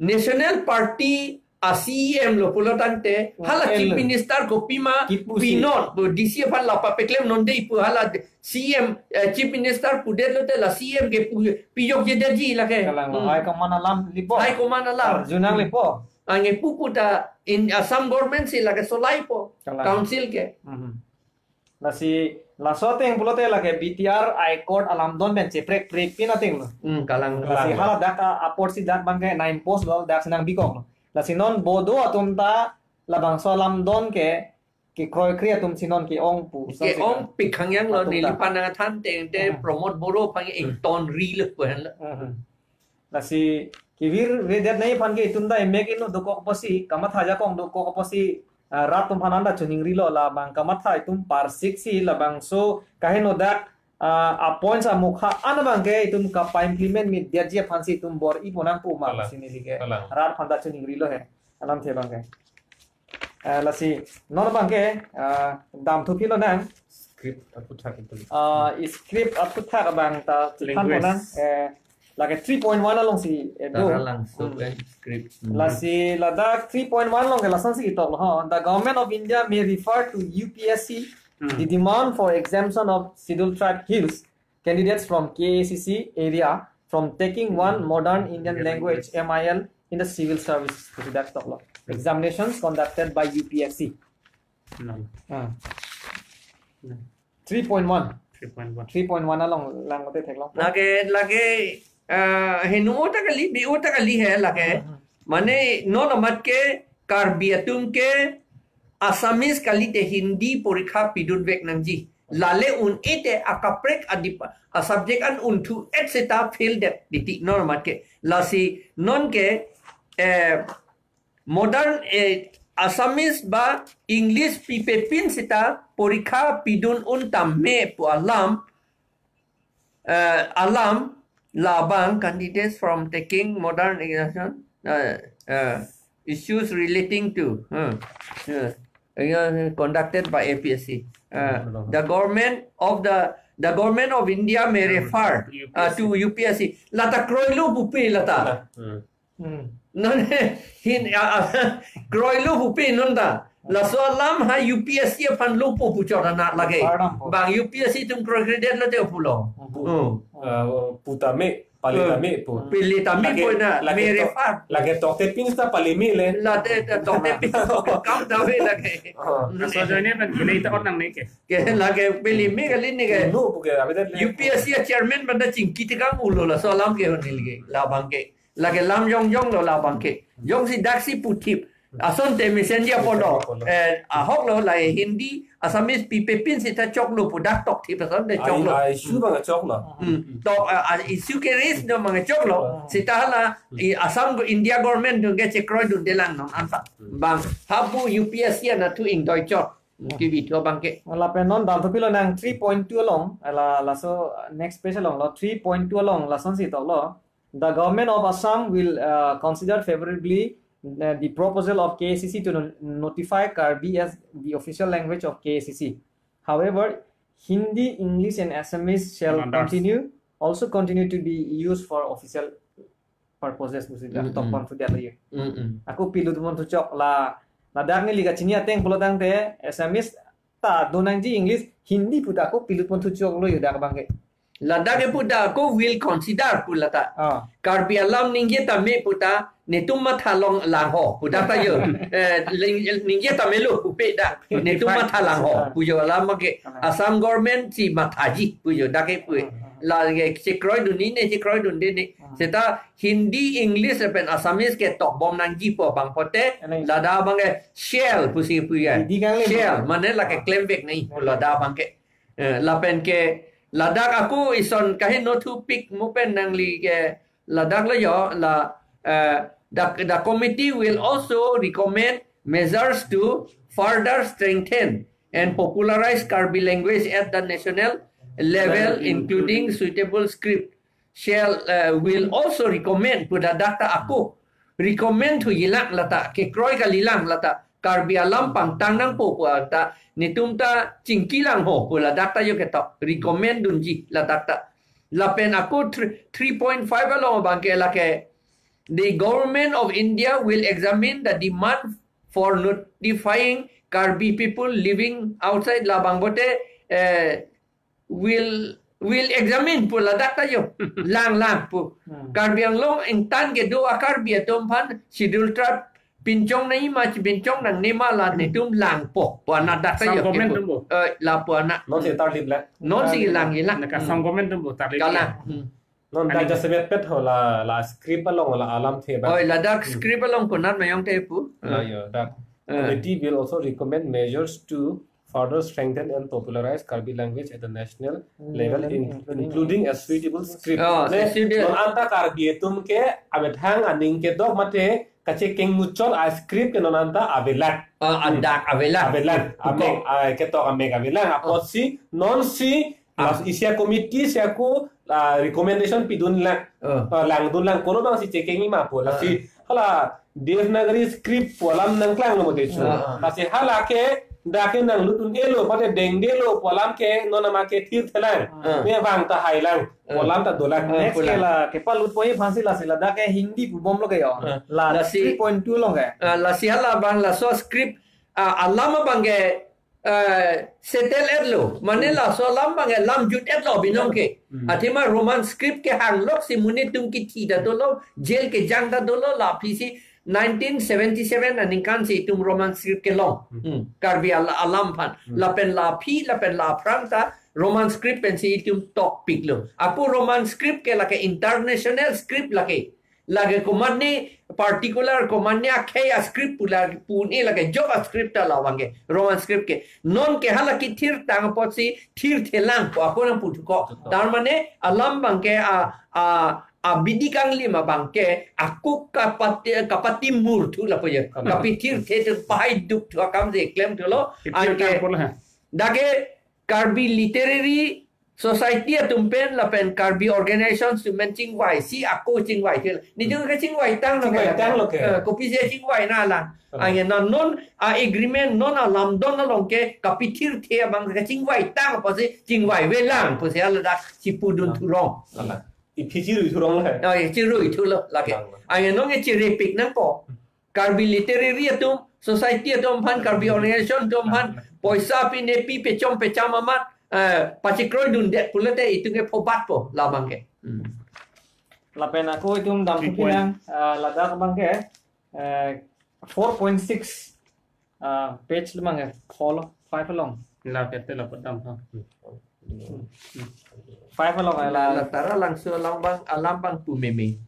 National Party a-C E M lo pulo tangte, hala Chief Minister kopi ma pinon, pu D C aphan la papeklem non dei pu hala C E M, eh, Chief Minister pudet lote la C E M ke pu, pijokjedetji lake. Kalang lo, hmm, high command alam lipo. High command alam. Arjunang lipo. Anke pupu ta in Assam government si lake solaipo. Kalang. Council ke. Mhm. Lasi, laso ateng pulote lake B T R High Court alamdon pen cheprek prek pin ateng lo. Hmm, kalang. Lasi kalang. Hala dak a-, apor si dak abang ke na impose lo, dak si nangbikok lo. Lasi non Bodo atum ta labangso alamdon ke, kekroikre atum si non ke-ong pu. Ke-ong pi khangyang lo, atum ta. Neli panang athan teng te, hmm, Pramod Boro aphan ke, hmm, ingtonri lo pu henlo. Hmm. Lasi kevirvedet nangji aphan ke itum ta emek inut dokok apotsi, kamatha ajakong dokok apotsi, ah, rat atum aphan anta choningrilo, labang kamatha itum parsik si labangso kaheno dak, ah, a-points amokha an abang ke itum kapa-implement mitdetji aphansi itum bor-ipo nangpo ma. Kalang. Lasi neli ke. Kalang. Rat aphan ta choningrilo he. Alamthe abang ke. Eh, lasi, non abang ke, eh, damthu philo nang. Script aphuthak itu. Eh, script aphuthak abang ta chethanpo nang. Language. Eh, lake three point one along si, eh, do. Tara langso, hmm, eh, script. Hmm. Lasi ladak three point one along ke lasonsi ketok lo ho. The Government of India may refer to U P S C, hmm, the demand for exemption of Scheduled Tribe Hills candidates from K A C C area from taking one modern Indian language, M I L, in the civil service. Pusi dak toklo. Examinations conducted by U P S C. No. Ah. No. Three point one. Three point one. Three point one along lang kote theklong. Lake, lake, ah, henu ota kali, bi ota kali he lake. Hmm. Mane non amat ke Karbi atum ke Assamese kalite Hindi porikha pidunvek nangji. Lale un-e te akaprek adip a-subject an unthu et seta fail det titi non amat ke. Lasi non ke eh, modern, eh, Assamese ba English pipepin sita porikha pidun un tame pu alam, eh, alam labang candidates from taking modern examination, eh, eh, issues relating to, eh, eh, eh, conducted by A P S C. Eh, the government of the the government of India may refer, uh, to U P S C. Lata kroilo pupe lata. Hmm. Non hin, ah, ah, kroilo pupe non ta. Laso alam ha U P S C aphan lopo pu chot anak lake. Pardon po. Bang U P S C atum kroikredet lote pulo. Hmm. Hmm. Ah, pu tame, pale tame pu. Pale tame pu na, lake mere tok-, fa. Lake toktepin ta pale mele. Lake toktepin kam tame lake. Ah. Laso ajoine pen gilai ta on nangne ke. Ke lake pale me kali ne ke. No, pu ke, abedet le. U P S C a chairman banda chingki tekang ulo laso alam ke honil ke. Labang ke. Lake lam jongjong lo labang ke. Jongsi daksi puthip. Asonte mesen dia polo. Polo. Eh, ahok lo la Hindi, Assamese pipepin sita choklo pu dak tokthip asonte choklo. Ai, ai, issue bang choklo. Hmm. Tok, ah, ah, issue ke raise do bang choklo. Sita hala, i Assam go India government atum ke chekroidunde lang non anta. Bang, hapu U P S C anatthu ingdoi chot. Kivitho bang ke. Lapen non dam thupilo nang three point two along, la, laso, uh, next page along lo, three point two along, lasonsi toklo. The government of Assam will, uh, consider favorably, uh, the proposal of K A C C to no-, notify Karbi as the official language of K A C C. However, Hindi, English, and Assamese shall continue, also continue to be used for official purposes, pusi dak tok pon thu dia lo ye. Mm, mm. Ako pilut pon thu chok la, ladak neli kachini ateng pulo tangte, Assamese ta do nangji, English, Hindi pu ta ako pilut pon thu chok lo ye dak bang ke. Ladak ke pu ta ako will consider pu lata. Ah. Karbi alam ningje tame pu ta, netum matha long lang ho pu dak ta yo. Eh, ling-, ningje tame lo pupe dak. Netum matha lang ho pu yo alam ke. Ah. Assam government si mathaji pu yo dak ke pu. Ah, ah. La ke chekroidun ni ne, chekroidunde ne. Ah. Seta Hindi, English lapen Assamese ke tokbom nangji pu bang pote. Anai. Ladak bang ke shall pusi pu ya. Hindi kang le shall, mane lake klem vek nai pu ladak bang ke. Eh, lapen ke ladak ako ison kaheno thupik mo pen nangli ke ladak lo yo la, eh, the, the committee will also recommend measures to further strengthen and popularize Karbi language at the national level, including suitable script. Shall, uh, will also recommend pu ladak ta ako recommend thuji lang lata, kekroi kali lang lata, Karbi alam pangtang nangpo pu ta netum ta chingki lang ho pu ladak ta yo ketok recommend dunji ladak ta. Lapen ako three, three point five along bang ke lake, the government of India will examine the demand for notifying Karbi people living outside labang pote, eh, will, will examine pu ladak ta yo. Lang lang pu. Hmm. Karbi Anglong ingtan kedo a Karbi atum aphan Schedule Tribe pinchong nangji ma chipinchong nangne ma la netum langpo pu anak dak ta yo. Assam government atum bo. Eh, lapu anak. Non si tarlip le. Non si lang lang. Naka Assam government atum bo tarlip. Kalang. Hmm. Non dak jasemet pet ho la, la script along la alamthe ba. Oi, ladak script along konat mayong te pu. La yo, dak. Eh. Committee will also recommend measures to further strengthen and popularize Karbi language at the national level, in-, including a suitable script. Oh, ne, suitable. Non anta Karbi atum ke amethang aning kedok mate kachekeng muchot a script ke non anta avelang. Ah, adak avelang. Avelang. Amek, ah, ketok amek avelang. Apotsi, non si, ah, isi a committee si ako, ah, recommendation pidun lang. Ah. Ah, langdun lang. Kono bang si chekeng ima pu. Lasi, hala, Devanagari script pu alam nangklang lo mo desu. Ah, ah. Lasi hala ke, dak ke nanglutdun-elo, mate dengdelo pu alam ke, non ama ke thirthelang. Ah. Me bang ta hailang. Pu alam ta dolang. Ah, next ke la, kepalutpo aphansi lasi ladak ke Hindi pu bomlo ke yo. Ah. La lasi three point two along ke. Ah, lasi hala bang laso script, ah, alam abang ke, eh, settle etlo. Mane laso alam bang ke lam jut etlo binong ke. Hmm. Athema Roman script ke hanglok si monit atum kithi ta dolo, jail kejang ta dolo, laphi si nineteen seventy-seven aningkan si itum Roman script kelong. Hmm. Hmm. Karbi al-, alam aphan. Hmm. Lapen laphi, lapen la aphrang ta Roman script pensi itum tokpiklo. Ako Roman script ke lake international script lake. Lake komatne particular komatne akhei a script pu la pu-un-e lake jok a script ta labang ke. Roman script ke. Non ke hala kithirtang apotsi thirthelang pu ako nangpu thuko. Thuko. Tar mane alam bang ke a, a, abidi kanglim abangke, ako kapati, kapati mur thu lapu ya. Kapithirthe thu, pahai duk thu akam je klem thulo. Anke dak ke Karbi Literary Society atum pen lapen Karbi organizations atum pen chingvai si ako chingvai thil. Nijong ke chingvai tanglo ke. Chingvai tanglo ke. Eh, kopi je chingvai na lang. Anke non non a agreement non a lamdon along ke kapithirthe abang ke chingvai tang pusi chingvai velang pusi hala dak chipudun thurong. Ala. Iphi chirui thurong le. Oh, ya, chirui thulo lake. Lang, lang. Anke non ke chiripik nangpo. Karbi Literary atum, Society atum aphan, Karbi Organization atum aphan, poisa pi ne pi pechom pecham amat, eh, pachikroidundet pulote itum ke phobatpo labang ke. Hmm. Lapen ako itum dam Three point. Pinang, eh, ladak abang ke, eh, four point six, eh, page lemang ke, four lo, five along. La kete la padam ha. Five along, eh, la. La Taralangso along abang, alam abang pu meme.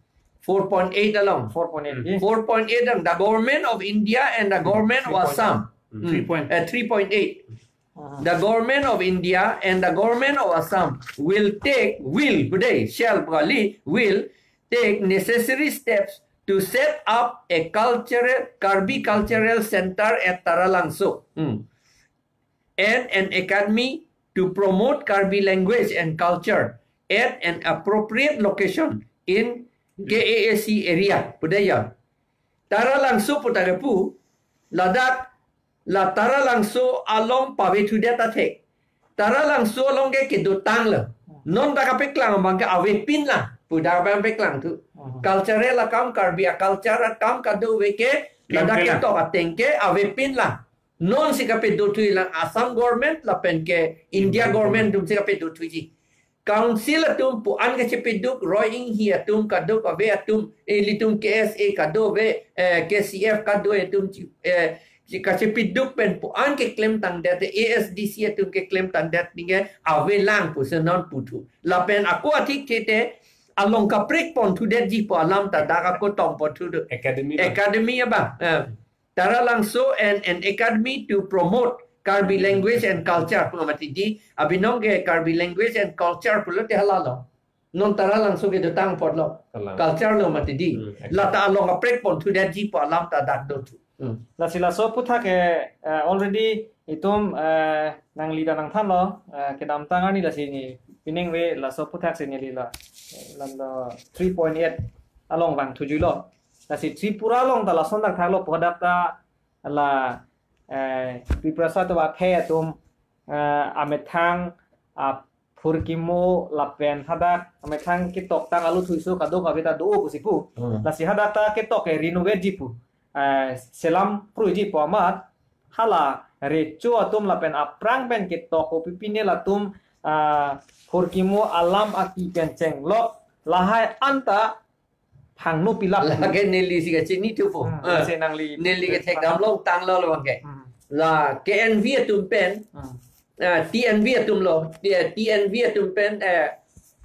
Four point eight along. Four point eight, eh? Four point eight along. The government of India and the government of Assam. Three point. Hmm. Eh, three point eight. Uh-huh. The government of India and the government of Assam will take, will, bude, shall, kali, will take necessary steps to set up a cultural, Karbi cultural center at Taralangso. Hmm. And an academy to promote Karbi language and culture at an appropriate location in K A A C area. Pu de ya. Taralangso pu ta ke pu, ladak la Taralangso along pavethudet athek. Taralangso along ke kedotanglo. Non dak kapeklang abang ke avepin lang. Pu dak abang peklang thu. Mhm. Cultural akam, Karbi a culture akam kadokave ke, ladak ketok ateng ke avepin lang. Non si kapedothui lang Assam government lapen ke India government atum si kapedothuiji. Council atum pu-an kachepeduk, Roy Inghee atum kadokave atum, ilitum K S A kadokave, eh, K C F kadokave atum chi-, eh, chi-, kachepeduk pen pu-an keklemtangdet, A S D C atum keklemtangdet ningke avelang pusi non puthu. Lapen ako athik thete along kaprek ponthudetji pu alam ta dak ako tong ponthudet. Academy abang. Academy abang. Eh. Taralangso and an academy to promote Karbi language and culture pu amat di, abinong ke Karbi language and culture pulote halalo. Non Taralangso kedotang apotlo. Kalang. Culture lo amat di. Hmm, exactly. Lata along kaprek ponthudetji pu alam ta dak dothu. Hmm. Lasi laso aputhak ke, eh, already itum, eh, nangli ta nangthanlo, eh, kedamtang arni lasi neli pining ave laso aputhak si neli la, eh, lam do three point eight along vangthujuilo. Lasi Tripura along ta lason dak thaklo pu hadak ta la, eh, Tripura sa to ba phe atum, eh, amethang, aphurkimo lapen hadak amethang ketoktang aluthoi so kadokave ta do pusi pu. Hmm. Lasi hadak ta ketok ke renovate ji pu. Eh, selam pruiji pu amat hala recho atum lapen aphrang pen ketok kopipine latum, ah, phurkimo alam aki pen chenglok lahai anta phangno pilap. Lake neli si kachinithupo. Hmm, eh, si nangli neli kethekdam long tanglo lo abang ke. Hmm. La K N V atum pen, hmm, eh, T N V atum lo, T-, T N V atum pen, eh,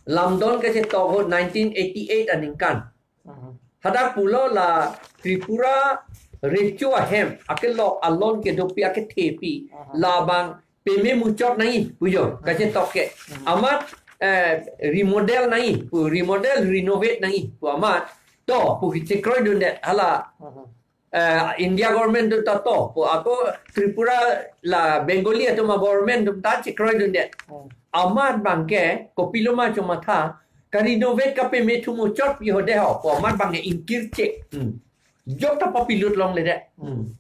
lamdon kachetok ahut nineteen eighty-eight aningkan. Hmm. Hadak pulo la Tripura recho ahem akelok alon kedopi akethepi, aha, labang peme muchot nangji pujo, hmm, kachetok ke. Hmm. Amat, eh, remodel nangji pu, remodel, renovate nangji pu amat. To, pu kachekroidundet hala, aha, eh, India government atum ta to, pu ako Tripura la Bengali atum a government atum ta chekroidundet. Hmm. Amat abang ke, kopiloma chomatha, ka-renovate kapeme thu muchot pi ho de ho, pu amat abang ke ingkir chek. Hmm. Jok ta papilut longledet. Hmm.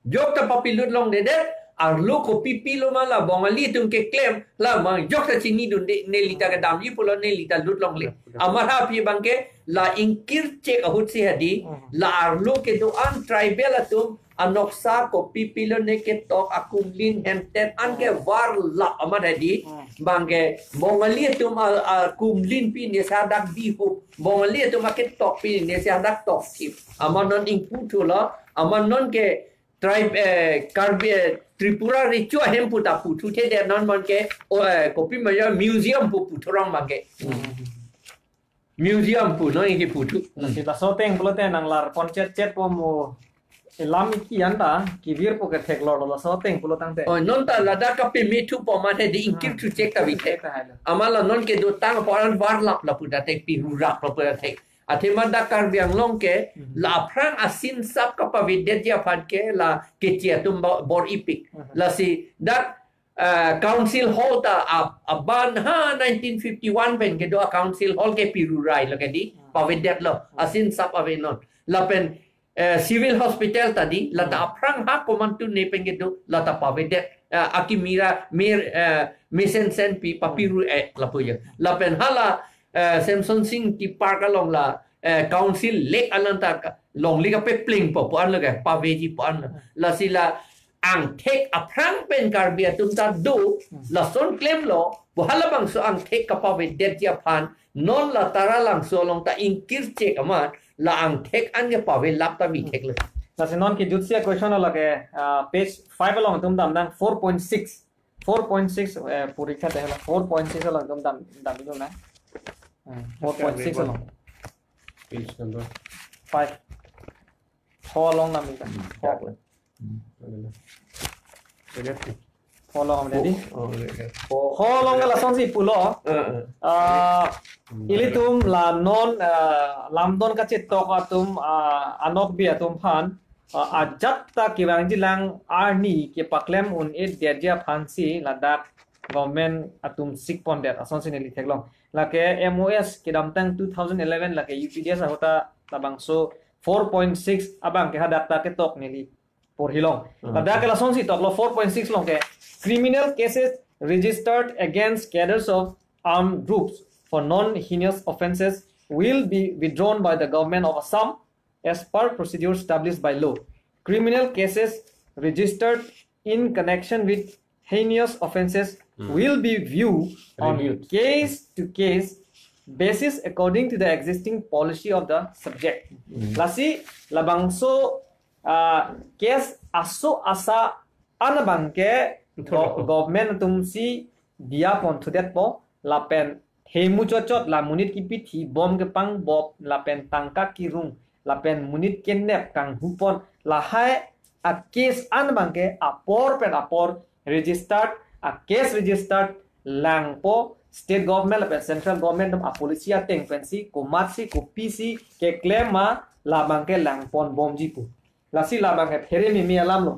Jok ta papilut longledet, arlo kopi piloma la Bongali atum keklem, labang jok ta chinidunde, neli ta kedamji pulo neli ta lut longle. Amat ha pi abang ke, la ingkir chek ahut si hadi, hmm, la arlo kedo-an tribal atum, anoksa kopi pilone ketok akumlin hemten an ke, hmm, varlap amat hadi, hmm, abang ke Bongali atum a, akumlin pi ne si hadak bihup, Bongali atum aketok pi ne si hadak tokthip. Amat non ingpu thulo, amat non ke tribe, eh, Karbi, eh, Tripura recho ahem pu ta puthuthedet non abang ke, o, eh, kopi ma ya museum pu puthurong abang ke. Museum pu non ingki puthu. Hmm. Si laso ateng pulote nanglar pon chet chet po mo. Elam iki anta kevir po ke theklor lo, laso ateng pulo tangte. Oh, non ta ladak kapemethu po mane di ingkir Hmm. thuchek ta vi thek. Thuchek ta hai lo. Amat la non kedotang apot an varlap lapu ta thek, pirurap lapu ta thek. Athema dak Karbi Anglong ke Hmm. la aphrang asin sap kapavedetji aphan ke la keche atum bo-, bor-ipik. Hmm. Lasi dak, eh, council hall ta ab-, aban ha nineteen fifty-one pen kedo a council hall ke pirurai lo ke di, Hmm. pavedet lo, Hmm. asin sap avenon. Lapen, eh, civil hospital ta di, la ta Hmm. aphrang ha komantu ne pen kedo, la ta pavedet, eh, akimi ra mir, eh, mesensen pi papiru eh, lapu ya. Lapen hala, eh, Semson Sing Tipark along la, eh, council lake alang ta ka-, longle kapepling po, po an lo ke, paveji po an lo. Lasi la angthek aphrang pen Karbi atum ta do, Hmm. lason klem lo, bo halabangso angthek kapavedetji aphan, non la Taralangso along ta ingkir chek amat, la angthek an ke pavelap ta vi thek lo. Lasi non kejutsi a question lo ke, ah, page five along atum damnang, four point six. Four point six, eh, purikha te hala four point six along atum dam, dam dun na. Hmm, four point six along. Page number. Five. Four along nam ika. Hmm. Four. Hmm. Ada lah. Ada tu. Four along tadi. Oh, ada, ada. Four. Four along ke lasonsi pulo. Eh, eh. Ah, Hmm. ilitum la non, ah, lamdon kachetok atum, ah, anokbi atum aphan, ah, ajat ta kevangji lang arni kepaklem un-edetji aphansi ladak government atum sikpondet asonsi neli theklong. Lake M O S kedamtang two thousand eleven lake U P D S ahut ta labangso four point six abang ke hadak ta ketok neli porhilong. Hmm. Ladak ke lasonsi toklo four point six along ke, criminal cases registered against cadres of armed groups for non-heinous offences will be withdrawn by the government of Assam as per procedure established by law. Criminal cases registered in connection with heinous offences Hmm. will be viewed on Reviewed. case-to-case basis according to the existing policy of the subject. Hmm. Lasi labangso, ah, case aso asa an abang ke Tholo. go-, government atumsi diya pon thudet po, lapen hemu chochot la monit kipithi bom kepang bop lapen tangka kirung lapen monit kenep kanghupon lahai a case an abang ke apor pen apor registered, a case registered langpo, state government lapen central government atum a policy ateng pensi komatsi kopisi keklem ma labang ke langpon bomji pu. Lasi labang ke phere mimi alam lo.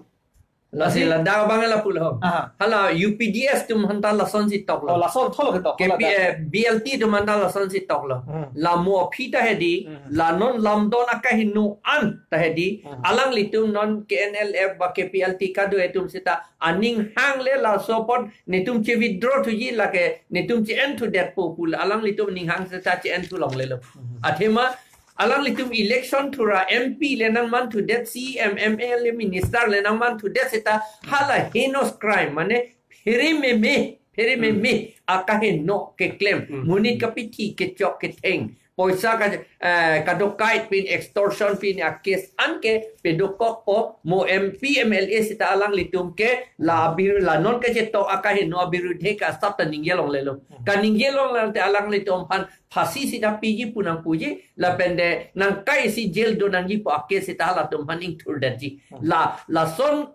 Lasi Lasi ladak abang la pulo. Aha. Hala U P D S atum aphan ta lasonsi toklo. Oh, lason tholo ketok. K P, Ladak. eh, B L T atum aphan ta lasonsi toklo. Hmm. La mo aphi ta hedi, Hmm. la non lamdon akaheno an ta hedi, Hmm. alanglitum non K N L F ba K P L T kado atum seta aning hangle laso apot netum che-withdraw thuji lake netum che-en thudet po pu la alanglitum ning hang seta che-en thu longlelo. Hmm. Athema alanglitum election thura M P le nangman thudet, C M, M L A, minister le nangman thudet seta hala heinous crime, mane phere meme, phere meme, Hmm. akaheno keklem, Hmm. monit kapithi kechok ketheng, poisa ka, eh, kadokait pin, extortion pin, a case an ke pedokok po, mo M P, M L A seta alanglitum ke la abir, la non kachetok akaheno abirudhe ke asap ta ningje longlelo. Hmm. Kaningje longle te alanglitum aphan phasi seta piji pu nangpuji, lapen de nangkai si jail do nangji pu a case seta halatum aphan ingthurdetji. Hmm. La, lason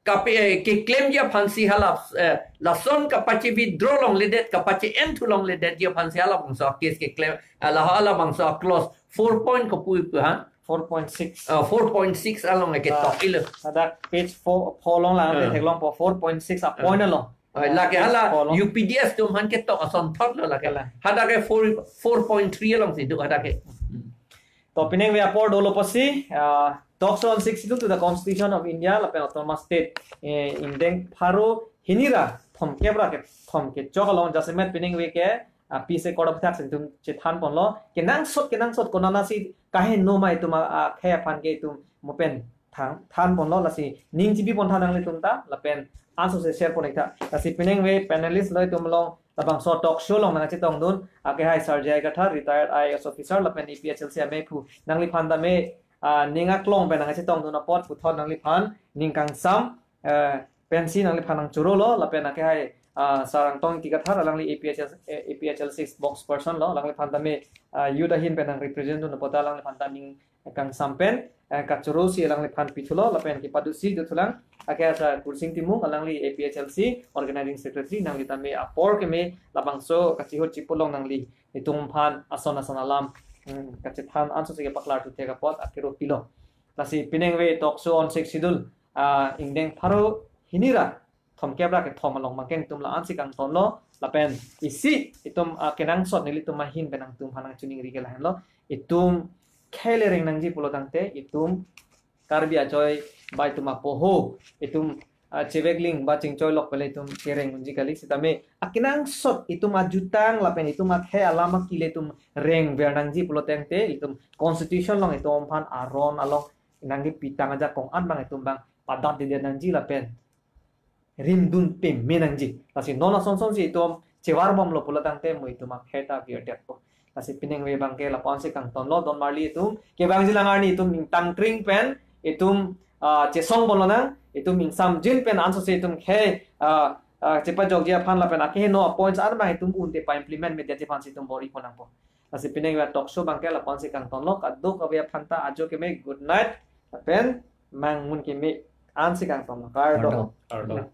kape, eh, keklemji aphansi hala, eh, lason kapache-withdraw longledet, kapache-en thu longledetji aphansi halabangso a case keklem, hala, halabangso a clause four point kopi pu ha? Four point six. Ah, four point six along ke Ah, tok ilo. Ladak page four, four along la, Ah. theklong po four point six a point Ah. along. Oh, lake hala Page four along. U P D S atum aphan ketok ason thot lo lake. Hala. Hadak ke four, four point three alongsi do hadak ke. To pining ve apor dolo pusi, ah, Talks on Sixty-two to the Constitution of India lapen Autonomous State, eh, ingdeng pharo hini ra thomkep ra kethom kechok along jasemet pining ve ke, ah, peace accord aphuthak si itum chethan ponlo. Kenangsot, kenangsot konatsi kaheno ma itum a, akhei aphan ke itum mo pen thang, than ponlo, lasi ning chipi pon tha nanglitum ta, lapen ansose share pon ik tha. Lasi pining ve panelist lo itum along labangso talk show along nangchetongdun, akehai Sir J I Kathar, retired I A S officer, lapen A P H L C amephu, nangliphan tame, ah, ning aklong pen nangchetongdun apot puthot nangliphan ning kangsam, eh, pensi nangliphan nangchorolo, lapen akehai, ah, Sir Angtong Ingti Kathar, alangli A P H L, eh, A P H L C spokesperson lo, alangliphan tame, ah, youth ahin pen nang represent dun apot alangliphan ta ning kangsam pen, eh, kachoro si alangliphan pithulo, lapen kepadusi dothulang, ake asa Kursing Timung, alangli A P H L C Organizing Secretary, nangli tame apor keme labangso kachihut chipulong nangli itum aphan ason ason alam, hmm, kachethan anso si kepaklar tu thek apot akero pilo. Lasi pinengve talk show on Sixth Schedule, ah, ingdeng pharo hini ra thomkep ra kethom along abangke itum la-an si kangtonlo, lapen isi itum, ah, kenangsot nelitum ahin pen nangtum aphan nangchiningri ke lahenlo, itum khei le reng nangji pulo tangte, itum Karbi achoi ba itum apoho, itum, ah, chevekling ba chingchoi lok pele itum kereng unji kali, sitame akenangsot itum ajutang lapen itum akhei alam akile itum rengver nangji pulo tangte, itum constitution along itum aphan aron along nangkepitang ajakong an abang itum abang padat dede nangji lapen rimdun peme nangji. Lasi non ason son si itum chevar bomlo pulo tangte mo itum akhei ta virdetpo. Lasi pinengve abangke lapu-an si kangtonlo, don marli itum kevangji alang arni itum ingtangkring pen itum, ah, chesong bomlonang, itum ingsamjin pen anso si itum khei, ah, ah, chepajokji aphan lapen akeheno a-points an abang itum unte pa-implement media ji aphan si itum bor-ipo nangpo. Lasi pinengve talk show abangke lapu-an si kangtonlo, kadokave aphan ta ajo keme good night, lapen mang mun keme an si kangtonlo. Kardom. Kardom. Kardom.